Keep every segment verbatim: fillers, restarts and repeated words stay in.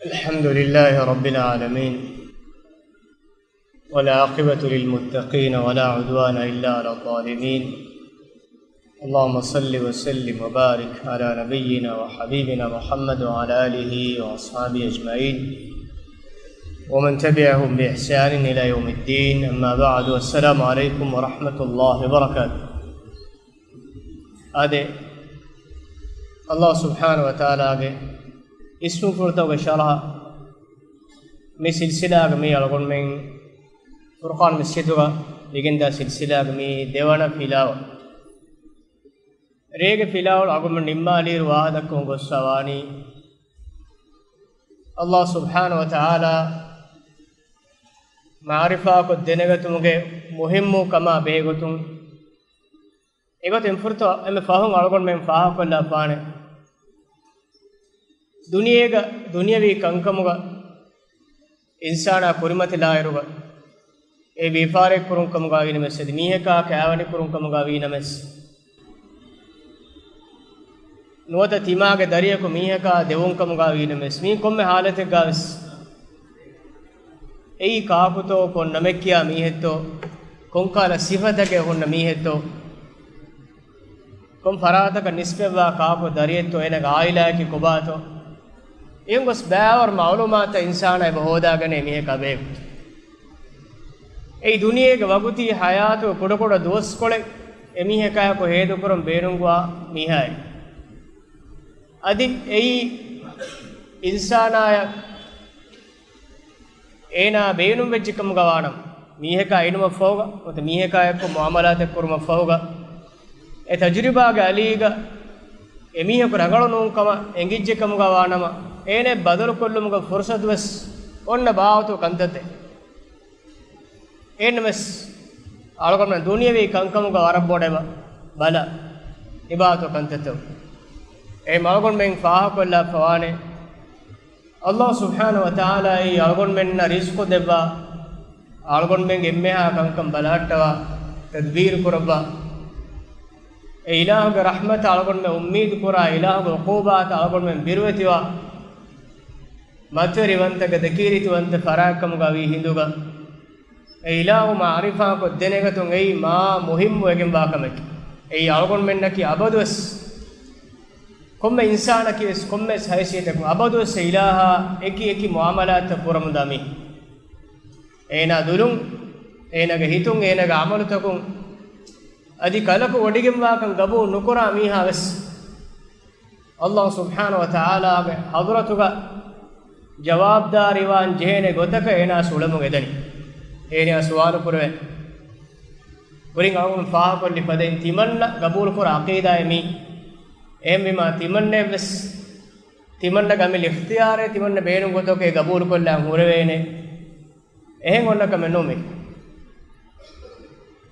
الحمد لله رب العالمين، والعاقبة للمتقين، ولا عدوان إلا على الظالمين. اللهم صل وسلم وبارك على نبينا وحبيبنا محمد وعلى آله وأصحابه أجمعين، ومن تبعهم بإحسان إلى يوم الدين. أما بعد، السلام عليكم ورحمة الله وبركاته. އާދެ، އައްލާހު ސުބްޙާނަހު ވަތަޢާލާގެ އިސްމު ފުރަތަމަ ޝަރަޙަ މި ސިލްސިލާގެ މި އަޅުގަނޑުމެން ފުރުޤާން މިސްކިތުގަ މިގެންދާ ސިލްސިލާގެ މި ދެވަނަ ފިލާވަޅު. ރޭގެ ފިލާވަޅު އަޅުގަނޑުމެން ނިންމާލިއިރު ވާހަކަ ދައްކަމުން ގޮއްސަވާނީ، އައްލާހު ސުބްޙާނަހު ވަތަޢާލާ މަޢުރިފާކޮށް ދެނެގަތުމުގެ މުހިއްމު ކަމާ ބެހޭގޮތުން، އެގޮތުން ފުރަތަމަ އެންމެ ފަހުން އަޅުގަނޑުމެން ފާހަގަކޮށްލާފާނެ، ދުނިޔޭގަ ދުނިޔަވީ ކަންކަމުގަ އިންސާނާ ކުރިމަތިލާއިރުގަ، އެ ވިޔަފާރި ކުރުން ކަމުގަ ވީނަމަސް، އަދި މީހަކާ ކައިވެނި ކުރުން ކަމުގަ ވީނަމަސް، ނުވަތަ ތިމާގެ ދަރިޔަކު މީހަކާ ދެވުން ކަމުގަ ވީނަމަސް، މީ ކޮންމެ ހާލަތެއްގަވެސް އެއީ ކާކުތޯ، ކޮން ނަމެއް ކިޔާ މީހެއްތޯ، ކޮންކަހަލަ ސިފަތަކެއް ހުންނަ މީހެއްތޯ، ކޮން ފަރާތަކަށް ނިސްބަތްވާ ކާކު ދަރިއެއްތޯ، އޭނަގެ އާއިލާއަކީ ކޮބާތޯ، އެހެން ގޮސް ބައިވަރު މަޢުލޫމާތުތައް އިންސާނާ އެބަ ހޯދާގަނޭ މީހަކާ ބެހޭގޮތުން. އެއީ ދުނިޔޭގެ ވަގުތީ ހަޔާތުގެ ކުޑަކުޑަ ދުވަސްކޮޅެއް އެމީހަކާއެކު ހޭދަކުރަން ބޭނުންވާ މީހާއެއް. އަދި އެއީ އިންސާނާޔަށް އޭނާ ބޭނުންވެއްޖެ ކަމުގަ ވާނަމަ، މީހަކާ އިނުމަށްފަހުގަ ނުވަތަ މީހަކާއެއްކޮށް މުޢާމަލާތެއް ކުރުމަށްފަހުގަ، އެ ތަޖުރިބާގެ އަލީގަ އެމީހަކު ރަނގަޅު ނޫން ކަމަށް އެނގިއްޖެ ކަމުގަ ވާނަމަ، އޭނަ ބަދަލުކޮށްލުމުގެ ފުރުޞަތުވެސް އޮންނަ ބާވަތު ކަންތައްތައް. އެހެންނަމަސް އަޅުގަނޑުމެން ދުނިޔަވީ ކަންކަމުގަ ވަރަށް ބޮޑަށް ބަ-، ބަލާ އިބާދަތު ކަންތައްތައް. އެ އަޅުގަނޑުމެން ފާހަގަކޮށްލާފަވާނެ، އައްލާހު ސުބްޙާނަހު ވަތަޢާލާ އެއީ އަޅުގަނޑުމެންނަށް ރިޒްޤު ދެއްވާ، އަޅުގަނޑުމެންގެ އެންމެހާ ކަންކަން ބަލަހައްޓަވާ، ތަދްބީރު ކުރައްވާ، އެ އިލާހުގެ ރަޙްމަތަށް އަޅުގަނޑުމެން އުއްމީދު ކުރާ، އިލާހުގެ ޢުޤޫބާތަށް އަޅުގަނޑުމެން ބިރުވެތިވާ، މަތިވެރިވަންތަ ދެކީރިތިވަންތަ ފަރާތްކަމުގަ ވީ ހިނދުގަ، އެ އިލާހު މަޢުރިފާކޮށް ދެނެގަތުން އެއީ މާ މުހިއްމު ވެގެންވާ ކަމެކެވެ. އެއީ އަޅުގަނޑުމެންނަކީ އަބަދުވެސް، ކޮންމެ އިންސާނަކީވެސް ކޮންމެވެސް ހައިސިއްޔަތަކުން އަބަދުވެސް އެ އިލާހާ އެކި އެކި މުޢާމަލާތްތައް ކުރަމުންދާ މީހެއް. އޭނާ ދުލުން، އޭނާގެ ހިތުން، އޭނާގެ ޢަމަލުތަކުން އަދި ކަލަކު ވޮޑިގެންވާކަން ގަބޫލު ނުކުރާ މީހާވެސް، އައްލާހު ސުބްޙާނަހު ވަތަޢާލާގެ ޙަޟްރަތުގަ ޖަވާބުދާރީވާން ޖެހޭނެ ގޮތަކަށް އޭނާ އުޅެމުން އެދަނީ. އޭނާ ސުވާލު ކުރެވޭ. ކުރިން އަޅުގަނޑު ފާހަގަކޮށްލި ފަދައިން ތިމަންނަ ގަބޫލުކުރާ ޢަޤީދާއެއް މީ. އެހެންވީމާ ތިމަންނައަށްވެސް ތިމަންނަގެ އަމިއްލަ އިޚްތިޔާރެއް ތިމަންނަ ބޭނުން ގޮތަކަށް ގަބޫލުކޮށްލާން ހުރެވޭނެ. އެހެން އޮންނަ ކަމެއް ނޫން މީ.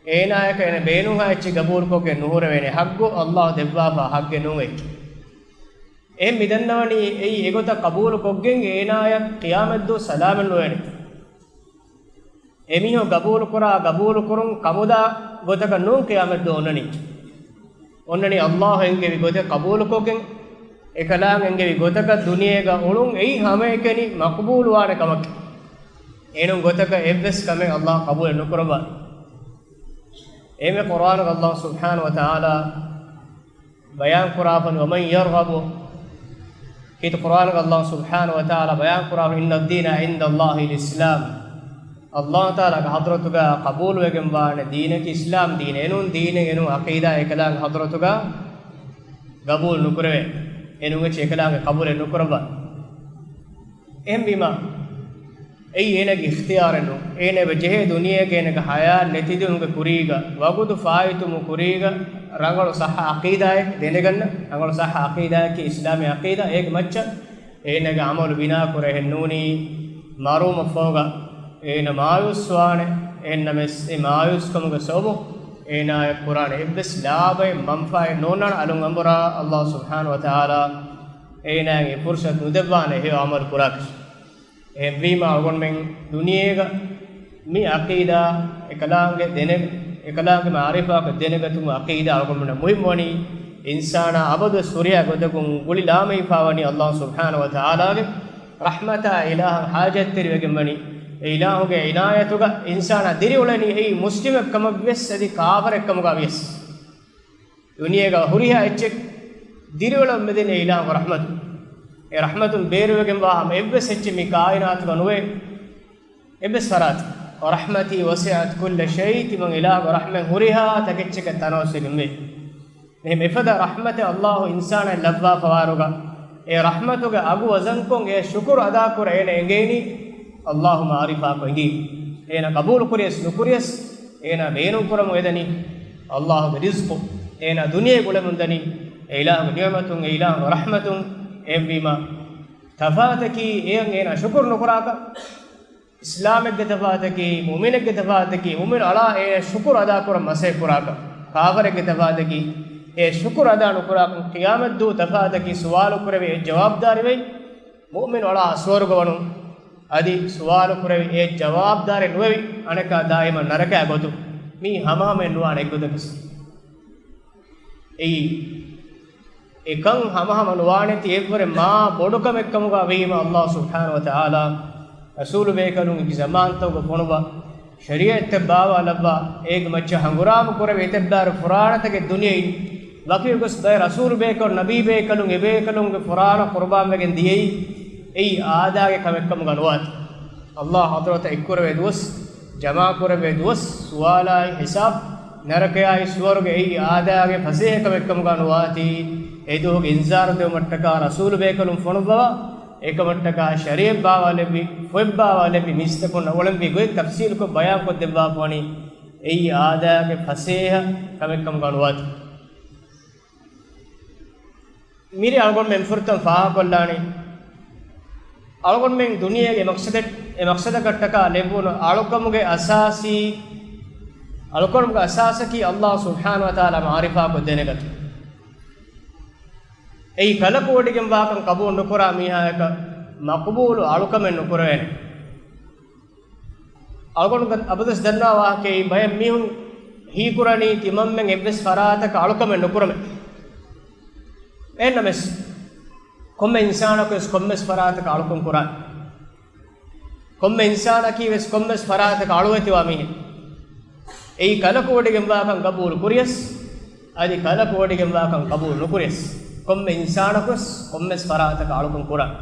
އޭނާޔަކަށް އޭނަ ބޭނުންހާ އެއްޗެއް ގަބޫލުކޮށްގެން ނުހުރެވޭނެ. ޙައްޤު އައްލާހު ދެއްވާފާ ޙައްޤެއް ނޫން އެއްޗެއް. އެހެން މިދަންނަވަނީ އެއީ އެގޮތަށް ޤަބޫލުކޮށްގެން އޭނާޔަށް ޤިޔާމަތްދުވަސް ސަލާމަތް ނުވޭނެ. އެމީހުން ގަބޫލުކުރާ، ގަބޫލުކުރުން ކަމުދާ ގޮތަކަށް ނޫން ޤިޔާމަތްދުވަހު އޮންނަނީ. އޮންނަނީ އައްލާހު އެންގެވި ގޮތެއް ޤަބޫލުކޮށްގެން، އެކަލާނގެ އެންގެވި ގޮތަކަށް ދުނިޔޭގަ އުޅުން އެއީ ހަމައެކަނި މަޤްބޫލުވާނެ ކަމަކީ. އެނޫން ގޮތަކަށް އެއްވެސް ކަމެއް އައްލާހު ޤަބޫލެއް ނުކުރައްވާ. އެހެންވެ ޤުރްއާނުގަ އައްލާހު ސުބްޙާނަހު ވަތަޢާލާ ބަޔާން ކުރާފަން، ومن يرغب، ކީރިތި ޤުރްއާނުގަ އައްލާހު ސުބްޙާނަހު ވަތަޢާލާ ބަޔާން ކުރާފަން، إن الدين عند الله الإسلام، އައްލާހު ތަޢާލާގެ ޙަޟްރަތުގަ ޤަބޫލުވެގެންވާނެ ދީނަކީ އިސްލާމް ދީނެއް. އެނޫން ދީނެއް އެނޫން ޢަޤީދާ އެކަލާނގެ ޙަޟްރަތުގަ ޤަބޫލު ނުކުރެވޭ. އެނޫން އެއްޗެއް އެކަލާނގެ ޤަބޫލެއް ނުކުރައްވާ. އެހެންވީމާ، އެއީ އޭނަގެ އިޚްތިޔާރެއް ނޫން. އޭނަ އެބަ ޖެހޭ ދުނިޔޭގަ އޭނަގެ ޙަޔާތް ނެތިދިނުމުގެ ކުރީގަ، ވަގުތު ފާއިތުވުމުގެ ކުރީގަ، ރަނގަޅު ޞައްޙަ ޢަޤީދާއެއް ދެނެގަންނަ، ރަނގަޅު ޞައްޙަ ޢަޤީދާއަކީ އިސްލާމީ ޢަޤީދާ، އޭގެ މައްޗަށް އޭނަގެ ޢަމަލު ބިނާކުރެވޭ. އެހެން ނޫނީ، މަރުވުމަށްފަހުގަ އޭނަ މާޔޫސްވާނެ. އެހެންނަމަވެސް، އެ މާޔޫސްކަމުގެ ސަބަބުން އޭނާޔަށް ކުރާނެ އެއްވެސް ލާބައެއް މަންފާއެއް ނޯންނާނެ. އަލުން އަނބުރާ، އައްލާހު ސުބްޙާނަހު ވަތަޢާލާ އޭނާއަށް އެ ފުރުޞަތު ނުދެއްވާނެ ހެޔޮ ޢަމަލު ކުރާކަށް. އެހެންވީމާ، އަޅުގަނޑުމެން ދުނިޔޭގަ މި ޢަޤީދާ އެކަލާނގެ ދެނެ-، އެކަލާނގެ މަޢުރިފާކޮށް ދެނެގަތުމުގެ ޢަޤީދާ އަޅުގަނޑުމެންނަށް މުހިއްމުވަނީ، އިންސާނާ އަބަދުވެސް ހުރިހާ ގޮތަކުން ގުޅިލާމެހިފާވަނީ އައްލާހު ސުބްޙާނަހު ވަތަޢާލާގެ ރަޙްމަތާ އިލާހަށް ޙާޖަތްތެރިވެގެން ވަނީ. އެ އިލާހުގެ އިނާޔަތުގަ އިންސާނާ ދިރިއުޅެނީ އެއީ މުސްލިމެއް ކަމަށްވިޔަސް އަދި ކާފަރެއް ކަމުގަ ވިޔަސް. ދުނިޔޭގަ ހުރިހާ އެއްޗެއް ދިރިއުޅެމުން މެދެން އެ އިލާހުގެ ރަޙްމަތު. އެ ރަޙްމަތުން ބޭރުވެގެންވާ ހަމަ އެއްވެސް އެއްޗެއް މި ކާއިނާތުގަ ނުވޭ. އެއްވެސް ފަރާތެއް. ورحمتي وسعت كل شيء، ތިމަން އިލާހުގެ ރަޙްމަތް ހުރިހާ ތަކެއްޗެއްގެ ތަނަވަސްވެގެންވޭ. އެހެން އެފަދަ ރަޙްމަތެއް އައްލާހު އިންސާނާއަށް ލައްވާފަވާރުގަ، އެ ރަޙްމަތުގެ އަގު ވަޒަންކޮށް އެ ޝުކުރު އަދާކުރަން އޭނަ އެނގޭނީ އައްލާހު މަޢުރިފާކޮށް އެނގީ. އޭނަ ޤަބޫލު ކުރިޔަސް ނުކުރިޔަސް، އޭނާ ބޭނުންކުރަމުން އެދަނީ އައްލާހުގެ ރިޒްޤު. އޭނާ ދުނިޔޭގަ އުޅެމުންދަނީ އެ އިލާހުގެ ނިޢުމަތުން، އެ އިލާހުގެ ރަޙްމަތުން. އެހެންވީމަ، ތަފާތަކީ އެއަށް އޭނާ ޝުކުރު ނުކުރާކަން. އިސްލާމެއްގެ ތަފާތަކީ، މުއުމިނެއްގެ ތަފާތަކީ، މުއުމިނު އަޅާ އޭނަ ޝުކުރު އަދާކުރަން މަސައްކަތް ކުރާކަން. ކާފަރެއްގެ ތަފާތަކީ، އެ ޝުކުރު އަދާ ނުކުރާކަން. ޤިޔާމަތްދުވަހު ތަފާތަކީ، ސުވާލު ކުރެވި އެ ޖަވާބުދާރިވެ، މުއުމިނު އަޅާ ސުވަރުގަ ވަނުން. އަދި ސުވާލު ކުރެވި އެ ޖަވާބުދާރެއް ނުވެވި، އަނެކާ ދާއިމަށް ނަރަކައާ ގޮތުން. މީ ހަމަހަމައެއް ނުވާނެ އެއްގޮތަކަސް. އެއީ، އެކަން ހަމަހަމަ ނުވާނެތީ އެއްވުރެ މާ ބޮޑު ކަމެއް ކަމުގަ ވީމަ، އައްލާހު ސުބްޙާނަހު ވަ ތަޢާލާ ރަސޫލު ބޭކަލުން އެކި ޒަމާންތަކުގަ ފޮނުވާ ޝަރީޢަތްތައް ބާވާލައްވާ، އޭގެ މައްޗަށް ހަނގުރާމަ ކުރެވޭ އެތައްބާރު ފުރާނަތަކެއް ދުނިޔެއިން ވަކިވެ ގޮސް ބައެއް ރަސޫލު ބޭކަލުން، ނަބީ ބޭކަލުން، އެބޭކަލުންގެ ފުރާނަ ޤުރުބާންވެގެން ދިޔައީ، އެއީ އާދައިގެ ކަމެއް ކަމުގަ ނުވާތީ. އައްލާހު ޙަޟްރަތަށް އެއްކުރެވޭ ދުވަސް، ޖަމާކުރެވޭ ދުވަސް، ސުވާލާއި ހިސާބް، ނަރަކަޔާއި ސުވަރުގެ އެއީ އާދައިގެ ފަސޭހަ ކަމެއް ކަމުގަ ނުވާތީ. އެދުވަހުގެ އިންޒާރު ދެވުމަށްޓަކާ ރަސޫލު ބޭކަލުން ފޮނުއްވަވާ، އެކަމަށްޓަކާ ޝަރީޢަތް ބާވާލެއްވި، ފޮތް ބާވާލެއްވި މީސްތަކުންނަށް އުޅެންވީ ގޮތް ތަފްސީލުކޮށް ބަޔާންކޮށްދެއްވާފަވަނީ، އެއީ އާދައިގެ ފަސޭހަ ކަމެއް ކަމުގަ ނުވާތީ. މިރޭ އަޅުގަނޑުމެން ފުރަތަމަ ފާހަގަކޮށްލާނީ، އަޅުގަނޑުމެން ދުނިޔޭގެ މަޤްޞަދެއް، އެ މަޤްޞަދަކަށްޓަކާ ލެއްވުނު އަޅުކަމުގެ އަސާސީ، އަޅުކަމުގެ އަސާސަކީ އައްލާހު ސުބްޙާނަހު ވަ ތަޢާލާ މަޢުރިފާކޮށް ދެނެގަތުން. އެއީ ކަލަކުވޮޑިގެންވާކަން ޤަބޫލު ނުކުރާ މީހާޔަކަށް މަޤުބޫލު އަޅުކަމެއް ނުކުރެވޭނެ. އަޅުގަނޑު އަބަދުވެސް ދަންނަވާ ވާހަކައެއް، ބައެއް މީހުން ހީކުރަނީ ތިމަންމެން އެއްވެސް ފަރާތަކަށް އަޅުކަމެއް ނުކުރަމޭ. އެހެންނަމަވެސް، ކޮންމެ އިންސާނަކުވެސް ކޮންމެސް ފަރާތަކަށް އަޅުކަން ކުރާނެ. ކޮންމެ އިންސާނަކީވެސް ކޮންމެސް ފަރާތަކަށް އަޅުވެތިވާ މީހެއް. އެއީ ކަލަކުވޮޑިގެންވާކަން ޤަބޫލު ކުރިޔަސް، އަދި ކަލަކުވޮޑިގެންވާކަން ޤަބޫލު ނުކުރިޔަސް، ކޮންމެ އިންސާނަކުވެސް ކޮންމެސް ފަރާތަކަށް އަޅުކަން ކުރާނެ.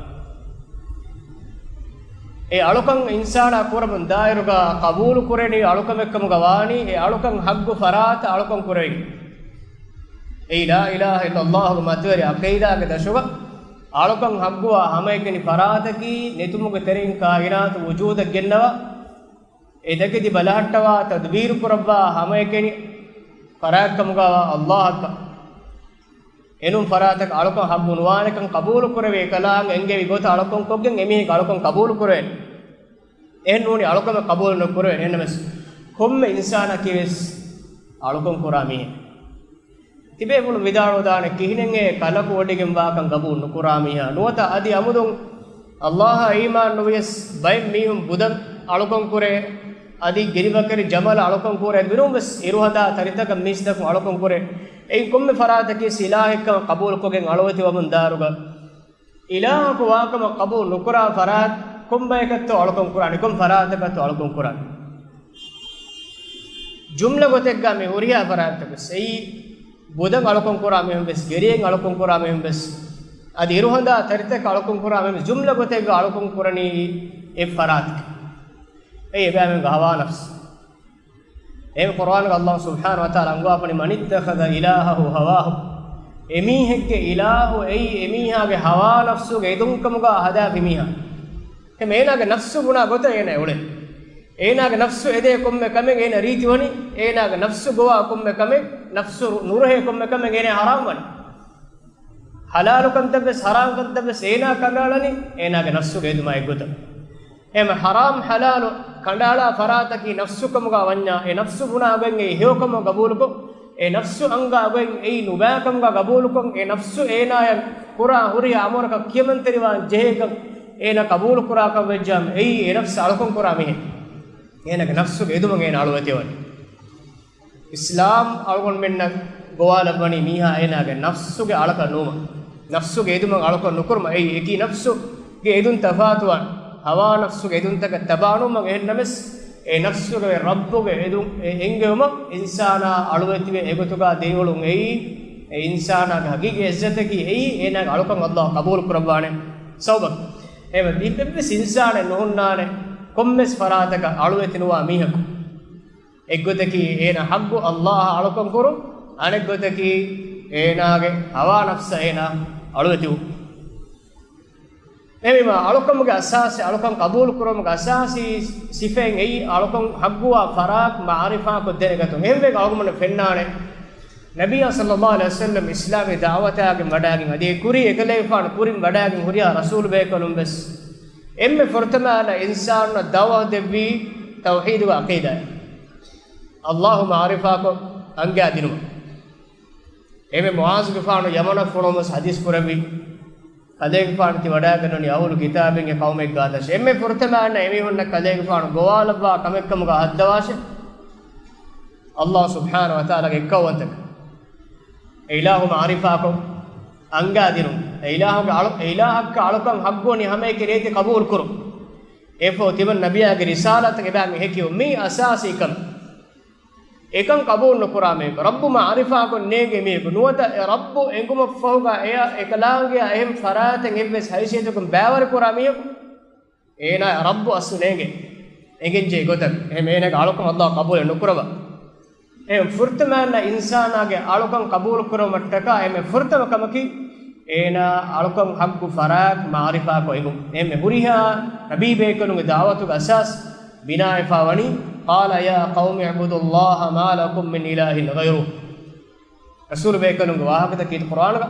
އެ އަޅުކަން އިންސާނާ ކުރަމުން ދާއިރުގަ ޤަބޫލު ކުރެވެނީ އަޅުކަމެއްކަމުގަ ވާނީ، އެ އަޅުކަން ޙައްޤު ފަރާތަށް އަޅުކަން ކުރެވިގެން. އެއީ ލާ އިލާހަ އިއްލައްލާހުގެ މަތިވެރި ޢަޤީދާގެ ދަށުގަ އަޅުކަން ޙައްޤުވާ ހަމައެކަނި ފަރާތަކީ ނެތުމުގެ ތެރެއިން ކާއިނާތު ވުޖޫދަށް ގެންނަވާ، އެ ދެކެތި ބަލަހައްޓަވާ، ތަދުބީރު ކުރައްވާ ހަމައެކަނި ފަރާތްކަމުގަވާ އައްލާހަކަށް. އެނޫން ފަރާތަކަށް އަޅުކަން ޙައްޤު ނުވާނެކަން ޤަބޫލު ކުރެވޭ، އެކަލާނގެ އެންގެވި ގޮތަށް އަޅުކަން ކޮށްގެން އެމީހެއްގެ އަޅުކަން ޤަބޫލު ކުރެވޭނެ. އެހެން ނޫނީ އަޅުކަމެއް ޤަބޫލު ނުކުރެވޭނެ. އެހެންނަމަވެސް، ކޮންމެ އިންސާނަކީވެސް އަޅުކަން ކުރާ މީހެއް. ތިބޭފުޅުން ވިދާޅުވެދާނެ ކިހިނެއްހޭ ކަލަކުވޮޑިގެންވާކަން ޤަބޫލު ނުކުރާ މީހާ؟ ނުވަތަ އަދި އަމުދުން އައްލާހަށް އީމާން ނުވިޔަސް ބައެއް މީހުން ބުދަށް އަޅުކަން ކުރޭ، އަދި ގިރިވަކިރި ޖަމަލަށް އަޅުކަން ކުރޭ، މިނޫންވެސް އިރުހަނދާ ތަރިތަކަށް މީސްތަކުން އަޅުކަން ކުރޭ. އެއީ ކޮންމެ ފަރާތަކީ އިލާހެއްކަމަށް ޤަބޫލުކޮށްގެން އަޅުވެތިވަމުން ދާއިރުގަ އިލާހަކު ވާކަމަށް ޤަބޫލު ނުކުރާ ފަރާތް ކޮންބަޔަކަށްތޯ އަޅުކަން ކުރާނީ؟ ކޮން ފަރާތަކަށްތޯ އަޅުކަން ކުރާނީ؟ ޖުމްލަ ގޮތެއްގަ މި ހުރިހާ ފަރާތްތަކުވެސް، އެއީ ބުދަށް އަޅުކަން ކުރާ މީހުންވެސް، ގެރިއެއް އަޅުކަން ކުރާ މީހުންވެސް، އަދި އިރުހަނދާ ތަރިތަކަށް އަޅުކަން ކުރާ މީހުން، ޖުމްލަ ގޮތެއްގަ އަޅުކަން ކުރަނީ އެއް ފަރާތަކަށް. އެއީ އެބައިމީހުންގެ ހަވާ ނަފްސު. އެހެން ޤުރްއާނުގަ އައްލާހު ސުބްޙާނަހު ވަ ތަޢާލާ އަންގަވާފަނީ، "من اتخذ إلهه هواه." އެމީހެއްގެ އިލާހު އެއީ އެމީހާގެ ހަވާ ނަފްސުގެ އެދުންކަމުގަ ހަދާފި މީހާ. އެހެން އޭނާގެ ނަފްސު ބުނާ ގޮތަށް އޭނާ އުޅޭ. އޭނާގެ ނަފްސު އެދޭ ކޮންމެ ކަމެއް އޭނާ ރީތިވަނީ، އޭނާގެ ނަފްސު ގޮވާ ކޮންމެ ކަމެއް، ނަފްސު ނުރުހޭ ކޮންމެ ކަމެއް އޭނާ ޙަރާމް ވަނީ. ޙަލާލު ކަންތައްވެސް ޙަރާމް ކަންތައްވެސް އޭނާ ކަނޑައަޅަނީ އޭނާގެ ނަފްސުގެ އެދުމާ އެއްގޮތަށް. އެހެން ޙަރާމް ޙަލާލު ކަނޑައަޅާ ފަރާތަކީ ނަފްސު ކަމުގަ ވަންޏާ، އެ ނަފްސު ބުނާ ގޮތް އެއީ ހެޔޮކަމަށް ގަބޫލުކޮށް، އެ ނަފްސު އަންގާ ގޮތް އެއީ ނުބައިކަމުގަ ގަބޫލުކޮށް، އެ ނަފްސު އޭނާޔަށް ކުރާ ހުރިހާ އަމުރަކަށް ކިޔަމަންތެރިވާން ޖެހޭކަން އޭނާ ގަބޫލުކުރާކަން ވެއްޖާމަ، އެއީ އެ ނަފްސަށް އަޅުކަން ކުރާ މީހެއް. އޭނާގެ ނަފްސުގެ އެދުމަށް އޭނާ އަޅުވެތިވަނީ. އިސްލާމް އަޅުގަނޑުމެންނަށް ގޮވާލައްވަނީ މީހާ އޭނާގެ ނަފްސުގެ އަޅަކަށް ނުވުމަށް. ނަފްސުގެ އެދުމަށް އަޅުކަން ނުކުރުމަށް. އެއީ އެކި ނަފްސު ގެ އެދުން ތަފާތުވާނެ. ހަވާ ނަފްސުގެ އެދުންތަކަށް ތަބާނުވުމަށް އެހެން ނަމަސް، އެ ނަފްސުގެ ރައްބުގެ އެދުން އެ އެންގެވުމަށް އިންސާނާ އަޅުވެތިވެ އެގޮތުގަ ދިރިއުޅުން އެއީ، އެ އިންސާނާގެ ހަގީގީ އިއްޒަތަކީ އެއީ، އޭނާގެ އަޅުކަން އައްލާހު ޤަބޫލު ކުރައްވާނެ ސަބަބަކީ. އެހެންވެ، އެއްވެސް އިންސާނެއް ނުހުންނާނެ ކޮންމެސް ފަރާތަކަށް އަޅުވެތި ނުވާ މީހަކު. އެއްގޮތަކީ އޭނާ ޙައްޤު އައްލާހަށް އަޅުކަން ކުރުން، އަނެއްގޮތަކީ އޭނާގެ ހަވާ ނަފްސަށް އޭނާ އަޅުވެތިވުން. އެހެންވީމާ، އަޅުކަމުގެ އަސާސް، އަޅުކަން ޤަބޫލު ކުރުމުގެ އަސާސީ ސިފައިން އެއީ، އަޅުކަން ޙައްޤުވާ ފަރާތް މަޢުރިފާކޮށްދޭނެ ގޮތުން. އެހެންވެ، އަޅުގަނޑު ފެންނާނެ، ނަބިއްޔާ ޞައްލައްލާހު ޢަލައިހި ވަސައްލަމް އިސްލާމީ ދަޢުވަތާގެން ވަޑާގެން އަދި ކުރީ އެކަލޭގެފާނު ކުރިން ވަޑާގެން ހުރިހާ ރަސޫލު ބޭކަލުން ވެސް އެންމެ ފުރަތަމަ އިންސާނުންނަށް ދަޢުވަތު ދެއްވީ ތައުޙީދުގެ ޢަޤީދާއެއް، އައްލާހު މަޢުރިފާކޮށް އަންގާ ދިނުމަށް. އެންމެ މުޢާޛުގެފާނު ޔަމަނަށް ފޮނުވަމުން ވެސް ޙަދީޘް ކުރެއްވި، ކަލޭގެފާނު ތި ވަޑާގަންނަވަނީ އަހުލު ކިތާބުންގެ ޤައުމެއް ގާތަށޭ. އެންމެ ފުރަތަމަ އަންނަ އެމީހުންނަށް ކަލޭގެފާނު ގޮވާލައްވާ ކަމެއްކަމުގަ ހައްދަވާށޭ، އައްލާހު ސުބްޙާނަހު ވަތަޢާލާގެ އެއްކައުވަންތަކަން. އެ އިލާހު މަޢުރިފާކޮށް އަންގާދިނުން. އެ އިލާހުގެ އަޅު-، އެ އިލާހަށް އަޅުކަން ޙައްޤުވަނީ ހަމައެކަނި ރޭތި ޤަބޫލު ކުރުން. އެއަށްފަހު ތިމަން ނަބިއްޔާގެ ރިސާލަތަށް އެބައިމީހުން ހެކިވުން. މީ އަސާސީ ކަމެއް. އެކަން ޤަބޫލު ނުކުރާ މީހަކު، ރައްބު މަޢުރިފާކޮށް ނޭނގޭ މީހަކު ނުވަތަ އެ ރައްބު އެނގުމަށްފަހުގަ އެއަށް އެކަލާނގެއާ އެހެން ފަރާތެއް އެއްވެސް ހައިސިއްޔަތަކުން ބައިވަރު ކުރާ މީހަކު، އޭނާ ރައްބު އަސްލު ނޭނގޭ. އެނގެންޖެހޭ ގޮތަށް. އެހެން އޭނާގެ އަޅުކަން އައްލާހު ޤަބޫލެއް ނުކުރައްވާ. އެހެން ފުރަތަމަ އަންނަ އިންސާނާގެ އަޅުކަން ޤަބޫލު ކުރުމަށްޓަކާ އެންމެ ފުރަތަމަ ކަމަކީ، އޭނާ އަޅުކަން ޙައްޤު ފަރާތް މަޢުރިފާކޮށް އެނގުން. އެންމެ ހުރިހާ ނަބީ ބޭކަލުންގެ ދަޢުވަތުގެ އަސާސް ބިނާވެފަ ވަނީ، قَالَ يَا قَوْمِ اعْبُدُوا اللَّهَ مَا لَكُمْ مِنْ إِلَٰهٍ غَيْرُهُ. ރަސޫލު ބޭކަލުންގެ ވާހަކަތަކީ ޤުރްއާނުގަ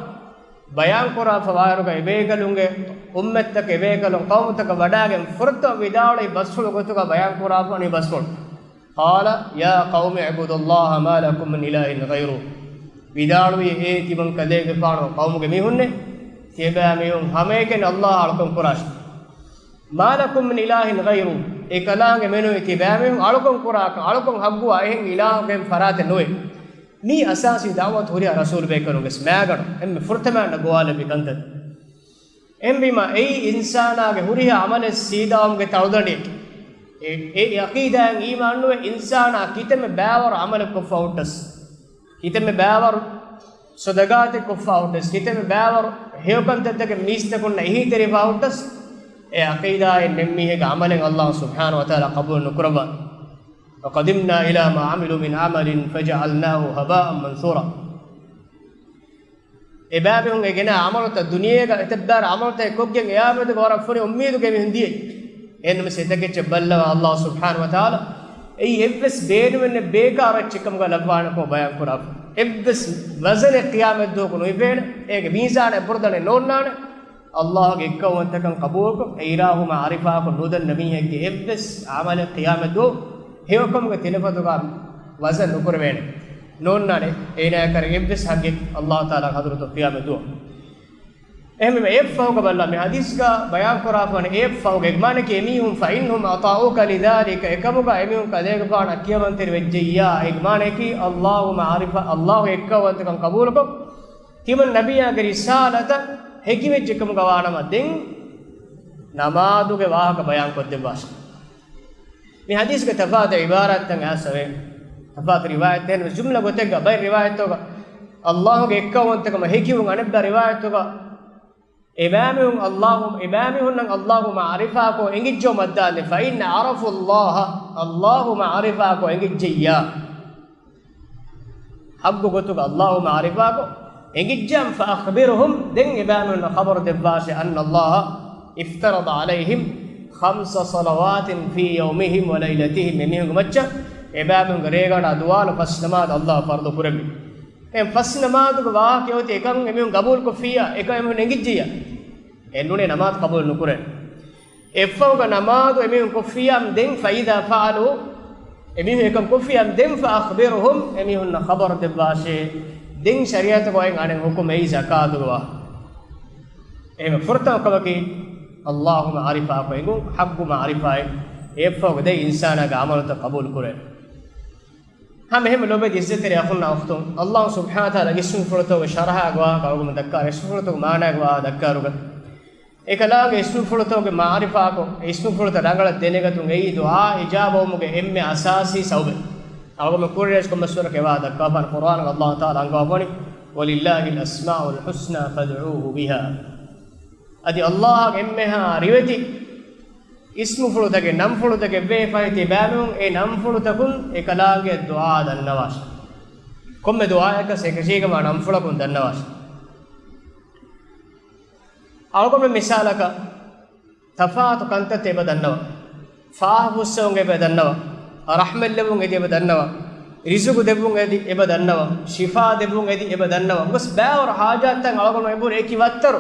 ބަޔާން ކުރާފަ ވާއިރުގަ އެބޭކަލުންގެ އުއްމަތްތަކެއް އެބޭކަލުން ޤައުމުތަކަށް ވަޑާގެން ފުރަތަމަ ވިދާޅުވި ބަސްފުޅު ގޮތުގަ ބަޔާން ކުރާފަ ވަނީ ބަސްފުޅު. قَالَ يَا قَوْمِ اعْبُدُوا اللَّهَ مَا لَكُمْ مِنْ إِلَٰهٍ غَيْرُهُ. ވިދާޅުވީ، އޭ ތިމަން ކަލޭގެފާނު ޤައުމުގެ މީހުންނޭ، ތިޔަބައިމީހުން ހަމައެކަނި އައްލާހަށް އަޅުކަން ކުރާށި. مَا لَكُمْ مِنْ إِلَٰهٍ غَيْرُهُ. އެކަލާނގެ މެނުވީ ތިބައިމީހުން އަޅުކަން ކުރާކަށް، އަޅުކަން ޙައްޤުވާ އެހެން އިލާހެއް ފަރާތެއް ނުވޭ. މީ އަސާސީ ދަޢުވަތު ހުރިހާ ރަސޫލު ބޭކަލުން ވެސް މައިގަނޑު އެންމެ ފުރަތަމަ އަންނަ ގޮވާލެއްވި ކަންތައް. އެހެންވީމާ، އެއީ އިންސާނާގެ ހުރިހާ ޢަމަލެއް ސީދާވުމުގެ ތަޅުދަނޑިއެއް. އެ، އެ ޢަޤީދާއިން އީމާންނުވެ އިންސާނާ ކިތަންމެ ބައިވަރު ޢަމަލެއް ކޮށްފަ ހުއްޓަސް، ކިތަންމެ ބައިވަރު ޞަދަޤާތެއް ކޮށްފަ ހުއްޓަސް، ކިތަންމެ ބައިވަރު ހެޔޮކަންތައްތަކެއް މީސްތަކުންނަށް އެހީތެރިވާ ހުއްޓަސް، އެ ޢަޤީދާއިން ނެތް މީހެއްގެ ޢަމަލެއް އައްލާހު ސުބްޙާނަހު ވަތަޢާލާ ޤަބޫލު ނުކުރައްވާ. وَقَدِمْنَا إِلَىٰ مَا عَمِلُوا مِنْ عَمَلٍ فَجَعَلْنَاهُ هَبَاءً مَنْثُورًا. އެބައިމީހުން އެ ގެނައި ޢަމަލުތައް ދުނިޔޭގަ އެތައްބާރަ ޢަމަލުތައް ކޮށްގެން ޤިޔާމަތުގެ ވަރަށް ފުރި އުއްމީދުގެ މީހުން ދިޔައީ. އެހެންނަމަވެސް އެތަކެއްޗަށް ބައްލަވާ އައްލާހު ސުބްޙާނަހު ވަތަޢާލާ އެއީ އެއްވެސް ބޭނުމެއްނެތް ބޭކާރު އެއްޗެއްކަމުގަ ލައްވާނެކަމަށް ބަޔާން ކުރާފަ. އެއްވެސް ވަޒަނެއް ޤިޔާމަތްދުވަހަކު ނުއިވޭނެ. އޭގެ މީޒާނެއް ބުރުދަނެއް ނޯންނާނެ. އައްލާހުގެ އެއްކައުވަންތަކަން ޤަބޫލުކޮށް، އެ އިލާހު މަޢުރިފާކޮށް ނުދަންނަ މީހެއްގެ އެއްވެސް ޢަމަލެއް ޤިޔާމަތްދުވަހު ހެޔޮކަމުގެ ތިލަފަތުގަ ވަޒަން ނުކުރެވޭނެ. ނޯންނާނެ އޭނާއަށް ކަރެ އެއްވެސް ޙައްޤެއް އައްލާހު ތަޢާލާގެ ޙަޟްރަތު ޤިޔާމަތްދުވަހު. އެހެންވީމަ އެއަށްފަހުގަ ބައްލަވާ މި ޙަދީޘްގަ ބަޔާން ކުރާފަވަނީ އެއަށްފަހުގެ އެގެ މާނައަކީ އެމީހުން فَإِنْهُمْ أَطَاعُوكَ لِذَٰلِكَ، އެކަމުގަ އެމީހުން ކަލޭގެފާނަށް ކިޔަމަންތެރި ވެއްޖެއްޔާ، އެގެ މާނައަކީ އައްލާހު މަޢުރިފާ، އައްލާހު އެއްކައުވަންތަކަން ޤަބޫލުކޮށް، ތިމަން ނަބިއްޔާގެ ރިސާލަތަށް ހެކިވެއްޖެ ކަމުގަ ވާނަމަ، ދެން ނަމާދުގެ ވާހަކަ ބަޔާން ކޮށްދެއްވާށި. މި ޙަދީޘްގެ ތަފާތު ޢިބާރާތްތައް އައިސްފަވޭ. ތަފާތު ރިވާޔަތްތައް އެހެންވެ، ޖުމްލަ ގޮތެއްގަ ބައެއް ރިވާޔަތްތަކުގަ އައްލާހުގެ އެއްކައުވަންތަކަމަށް ހެކިވުން، އަނެއްބަ ރިވާޔަތްތަކުގަ އެބައިމީހުން އައްލާހު، އެބައިމީހުންނަށް އައްލާހު މަޢުރިފާކޮށް އެނގިއްޖެއްޔާ މައްދާލެ، فَإِنْ عَرَفُوا اللَّهَ، އައްލާހު މަޢުރިފާކޮށް އެނގިއްޖެއްޔާ. ޙައްޤު ގޮތުގަ އައްލާހު މަޢުރިފާކޮށް އެނގިއްޖެއްޔާ، فَأَخْبِرْهُمْ، ދެން އެބައިމީހުންނަށް ޚަބަރު ދެއްވާށޭ، أَنَّ اللَّهَ افْتَرَضَ عَلَيْهِمْ خَمْسَ صَلَوَاتٍ فِي يَوْمِهِمْ وَلَيْلَتِهِمْ، އެމީހުންގެ މައްޗަށް އެބައިމީހުންގެ ރޭގަނޑާ ދުވާލު ފަސް ނަމާދު އައްލާހު ފަރުޟު ކުރެއްވި. އެ ފަސް ނަމާދުގެ ވާހަކަ އޮތީ އެކަން އެމީހުން ޤަބޫލުކޮށްފިއްޔާ، އެކަން އެމީހުން އެނގިއްޖެއްޔާ. އެ ނޫނޭ ނަމާދު ޤަބޫލު ނުކުރޭ. އެއަށްފަހުގަ ނަމާދު އެމީހުން ކޮށްފިއްޔާ ދެން، فَإِذَا فَعَلُوا، އެމީހުން އެކަން ކޮށްފިއްޔާ ދެން، فَأَخْبِرْهُمْ، އެމީހުންނަށް ޚަބަރު ދެއްވާށޭ. ދެން ޝަރީޢަތުގަ އޮތް އަނެއް ޙުކުމް އެއީ ޒަކާތުގެ ވާހަކަ. އެހެން ފުރަތަމަ ކަމަކީ އައްލާހު މަޢުރިފާކޮށް އެނގުން، ޙައްޤު މަޢުރިފާއެއް. އެއަށްފަހުގަ ދެން އިންސާނާގެ ޢަމަލުތައް ޤަބޫލު ކުރޭ. ހަމަ އެހެން ލޯބިވެތި ޢިއްޒަތްތެރި އަޚުންނާ އުޚްތުން، އައްލާހު ސުބްޙާނަހު ވަތަޢާލާ އިސްމުފުޅުތަކުގެ ޝަރަޙާގެ ވާހަކަ އަޅުގަނޑު ދައްކާ، އިސްމުފުޅުތަކުގެ މާނާގެ ވާހަކަ ދައްކާއިރުގަ، އެކަލާނގެ އިސްމުފުޅުތަކުގެ މަޢުރިފާކޮށް، އެ އިސްމުފުޅުތައް ރަނގަޅަށް ދެނެގަތުން އެއީ ދުޢާ އިޖާބަވުމުގެ އެންމެ އަސާސީ ސަބަބެއް. އަޅުގަނޑު ކުރިއަށް ކޮންމެ ސޫރައެއް ވާ ދައްކާފާނެ ޤުރްއާނުގަ އައްލާހު ތަޢާލާ އަންގަވަނީ، "وَلِلَّهِ الْأَسْمَاءُ الْحُسْنَى فَادْعُوهُ بِهَا." އަދި އައްލާހަށް އެންމެހާ ރިވެތި އިސްމުފުޅުތަކެއް، ނަންފުޅުތަކެއް ވޭ، ފަހެ ތިބާމީހުން އެ ނަންފުޅުތަކުން އެކަލާނގެ ދުޢާ ދަންނަވާށި. ކޮންމެ ދުޢާއަކަސް އެކަށީގަ ވާ ނަންފުޅަކުން ދަންނަވާށި. އަޅުގަނޑު މިސާލަކަށް، ތަފާތު ކަންތައްތައް އެބަ ދަންނަވަ، ފާހަ ފުއްސެވުން އެބަ ދަންނަވަ، ރަޙްމަތް ލެއްވުން އެދި އެބަ ދަންނަވަ، ރިޒުގު ދެއްވުން އެދި އެބަ ދަންނަވަ، ޝިފާ ދެއްވުން އެދި އެބަ ދަންނަވަ. ގޮސް ބައިވަރު ޙާޖާތްތައް އަޅުގަނޑު އެބުރި އެކި ވައްތަރު.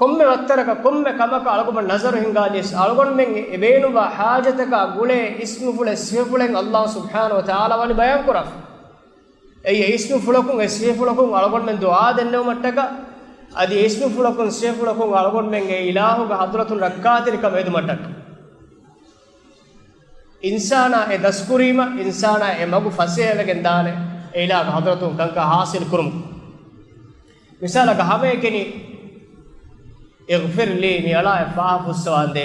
ކޮންމެ ވައްތަރަކަށް، ކޮންމެ ކަމަކަށް އަޅުގަނޑު ނަޒަރު ހިންގާލިޔަސް، އަޅުގަނޑުމެން އެ ބޭނުންވާ ޙާޖަތަކާ ގުޅޭ އިސްމުފުޅެއް، ސިފަފުޅެއް އައްލާހު ސުބްޙާނަހު ވަތަޢާލާ ވަނީ ބަޔާން ކުރާފަ. އެއީ އިސްމުފުޅަކުން، އެ ސިފަފުޅަކުން އަޅުގަނޑުމެން ދުޢާ ދެންނެވުމަށްޓަކާ، އަދި އިސްމުފުޅަކުން، ސިފަފުޅަކުން އަޅުގަނޑުމެން އެ އިލާހުގެ ޙަޟްރަތުން ރައްކާތެރިކަމެއް އެދުމަށްޓަކާ. އިންސާނާ އެ ދަސްކުރީމަ، އިންސާނާ އެ މަގު ފަސޭހަވެގެން ދާނެ، އެ އިލާހުގެ ޙަޟްރަތުން ކަންކަން ޙާޞިލް ކުރުމުން. މިސާލަކަށް ހަމައެކަނި، "اغفر لي، މި އަޅާ އެ ފާހަ ފުއްސަވާނދޭ."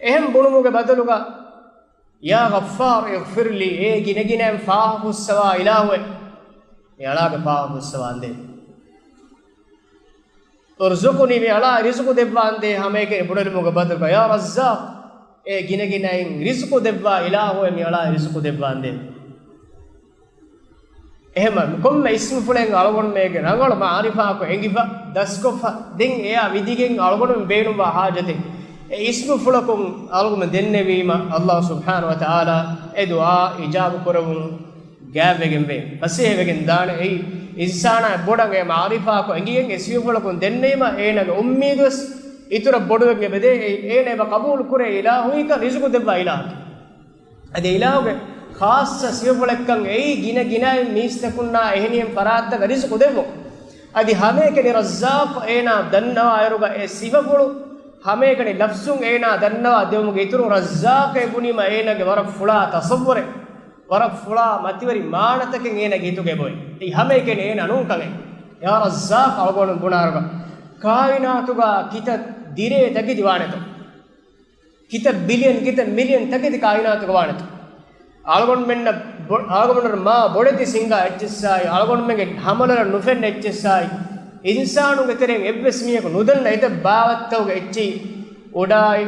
އެހެން ބުނުމުގެ ބަދަލުގަ، "يا غفار اغفر لي، އޭ ގިނަގިނައިން ފާހަ ފުއްސަވާ އިލާހުއޭ، މި އަޅާގެ ފާހަ ފުއްސަވާނދޭ." "ارزقني، މި އަޅާ ރިޒުޤު ދެއްވާނދޭ" ހަމައެކަނި ބުނެލުމުގެ ބަދަލުގަ، "يا رزاق، އޭ ގިނަގިނައިން ރިޒުޤު ދެއްވާ އިލާހުއޭ، މި އަޅާ ރިޒުޤު ދެއްވާނދޭ." އެހެންވީމަ ކޮންމެ އިސްމުފުޅެއް އަޅުގަނޑުމެންގެ ރަނގަޅު މަޢުރިފާކޮށް އެނގިފަ، ދަސްކޮށްފަ، ދެން އެއާ ވިދިގެން އަޅުގަނޑުމެން ބޭނުންވާ ޙާޖަތެއް އެ އިސްމުފުޅަކުން އަޅުގަނޑުމެން ދެންނެވީމަ، އައްލާހު ސުބްޙާނަހު ވަތަޢާލާ އެ ދުޢާ އިޖާބަ ކުރެވުން ގާތްވެގެންވޭ. ފަސޭހަވެގެން ދާނެ. އެއީ އިންސާނާ ބޮޑަށް އެ މަޢުރިފާކޮށް އެނގިގެން އެ ސިފަފުޅަކުން ދެންނެވީމަ، އޭނާގެ އުއްމީދުވެސް އިތުރަށް ބޮޑުވެގެން އެބަދޭ. އޭނާ އެބަ ޤަބޫލު ކުރޭ އިލާހު އެކަން ރިޒުޤު ދެއްވާ އިލާހަކީ. އަދި އިލާހުގެ ޚާއްޞަ ސިފަފުޅެއްކަން އެއީ ގިނަ ގިނައިން މީސްތަކުންނާ އެހެނިހެން ފަރާތްތަކަށް ރިޒުޤު ދެއްވުން. އަދި ހަމައެކަނި ރައްޒާޤު އޭނާ ދަންނަވާއިރުގަ އެ ސިފަފުޅު ހަމައެކަނި ލަފްޒުން އޭނާ ދަންނަވާ ދެވުމުގެ އިތުރުން ރައްޒާޤޭ ބުނީމަ އޭނާގެ ވަރަށް ފުޅާ ތަޞައްވުރެއް، ވަރަށް ފުޅާ މަތިވެރި މާނަތަކެއް އޭނާގެ ހިތުގައި އެބައޮތް. އެއީ ހަމައެކަނި އޭނާ ނޫންކަމެއް. ޔާ ރައްޒާޤު އަޅުގަނޑު ބުނާއިރުގަ ކާއިނާތުގަ ކިތައް ދިރޭ ތަކެތި ވާނެތޯ؟ ކިތައް ބިލިއަން، ކިތައް މިލިއަން ތަކެތި ކާއިނާތުގަ ވާނެތޯ؟ އަޅުގަނޑުމެންނަށް ބޮ-، އަޅުގަނޑުމެންނަށް މާ ބޮޑެތި ސިނގާ އެއްޗިއްސާއި، އަޅުގަނޑުމެންގެ ހަމަލޮލަށް ނުފެންނަ އެއްޗިއްސާއި، އިންސާނުންގެ ތެރެއިން އެއްވެސް މީހަކު ނުދަންނަ އެތައް ބާވަތްތަކުގެ އެއްޗިހި އުޑާއި،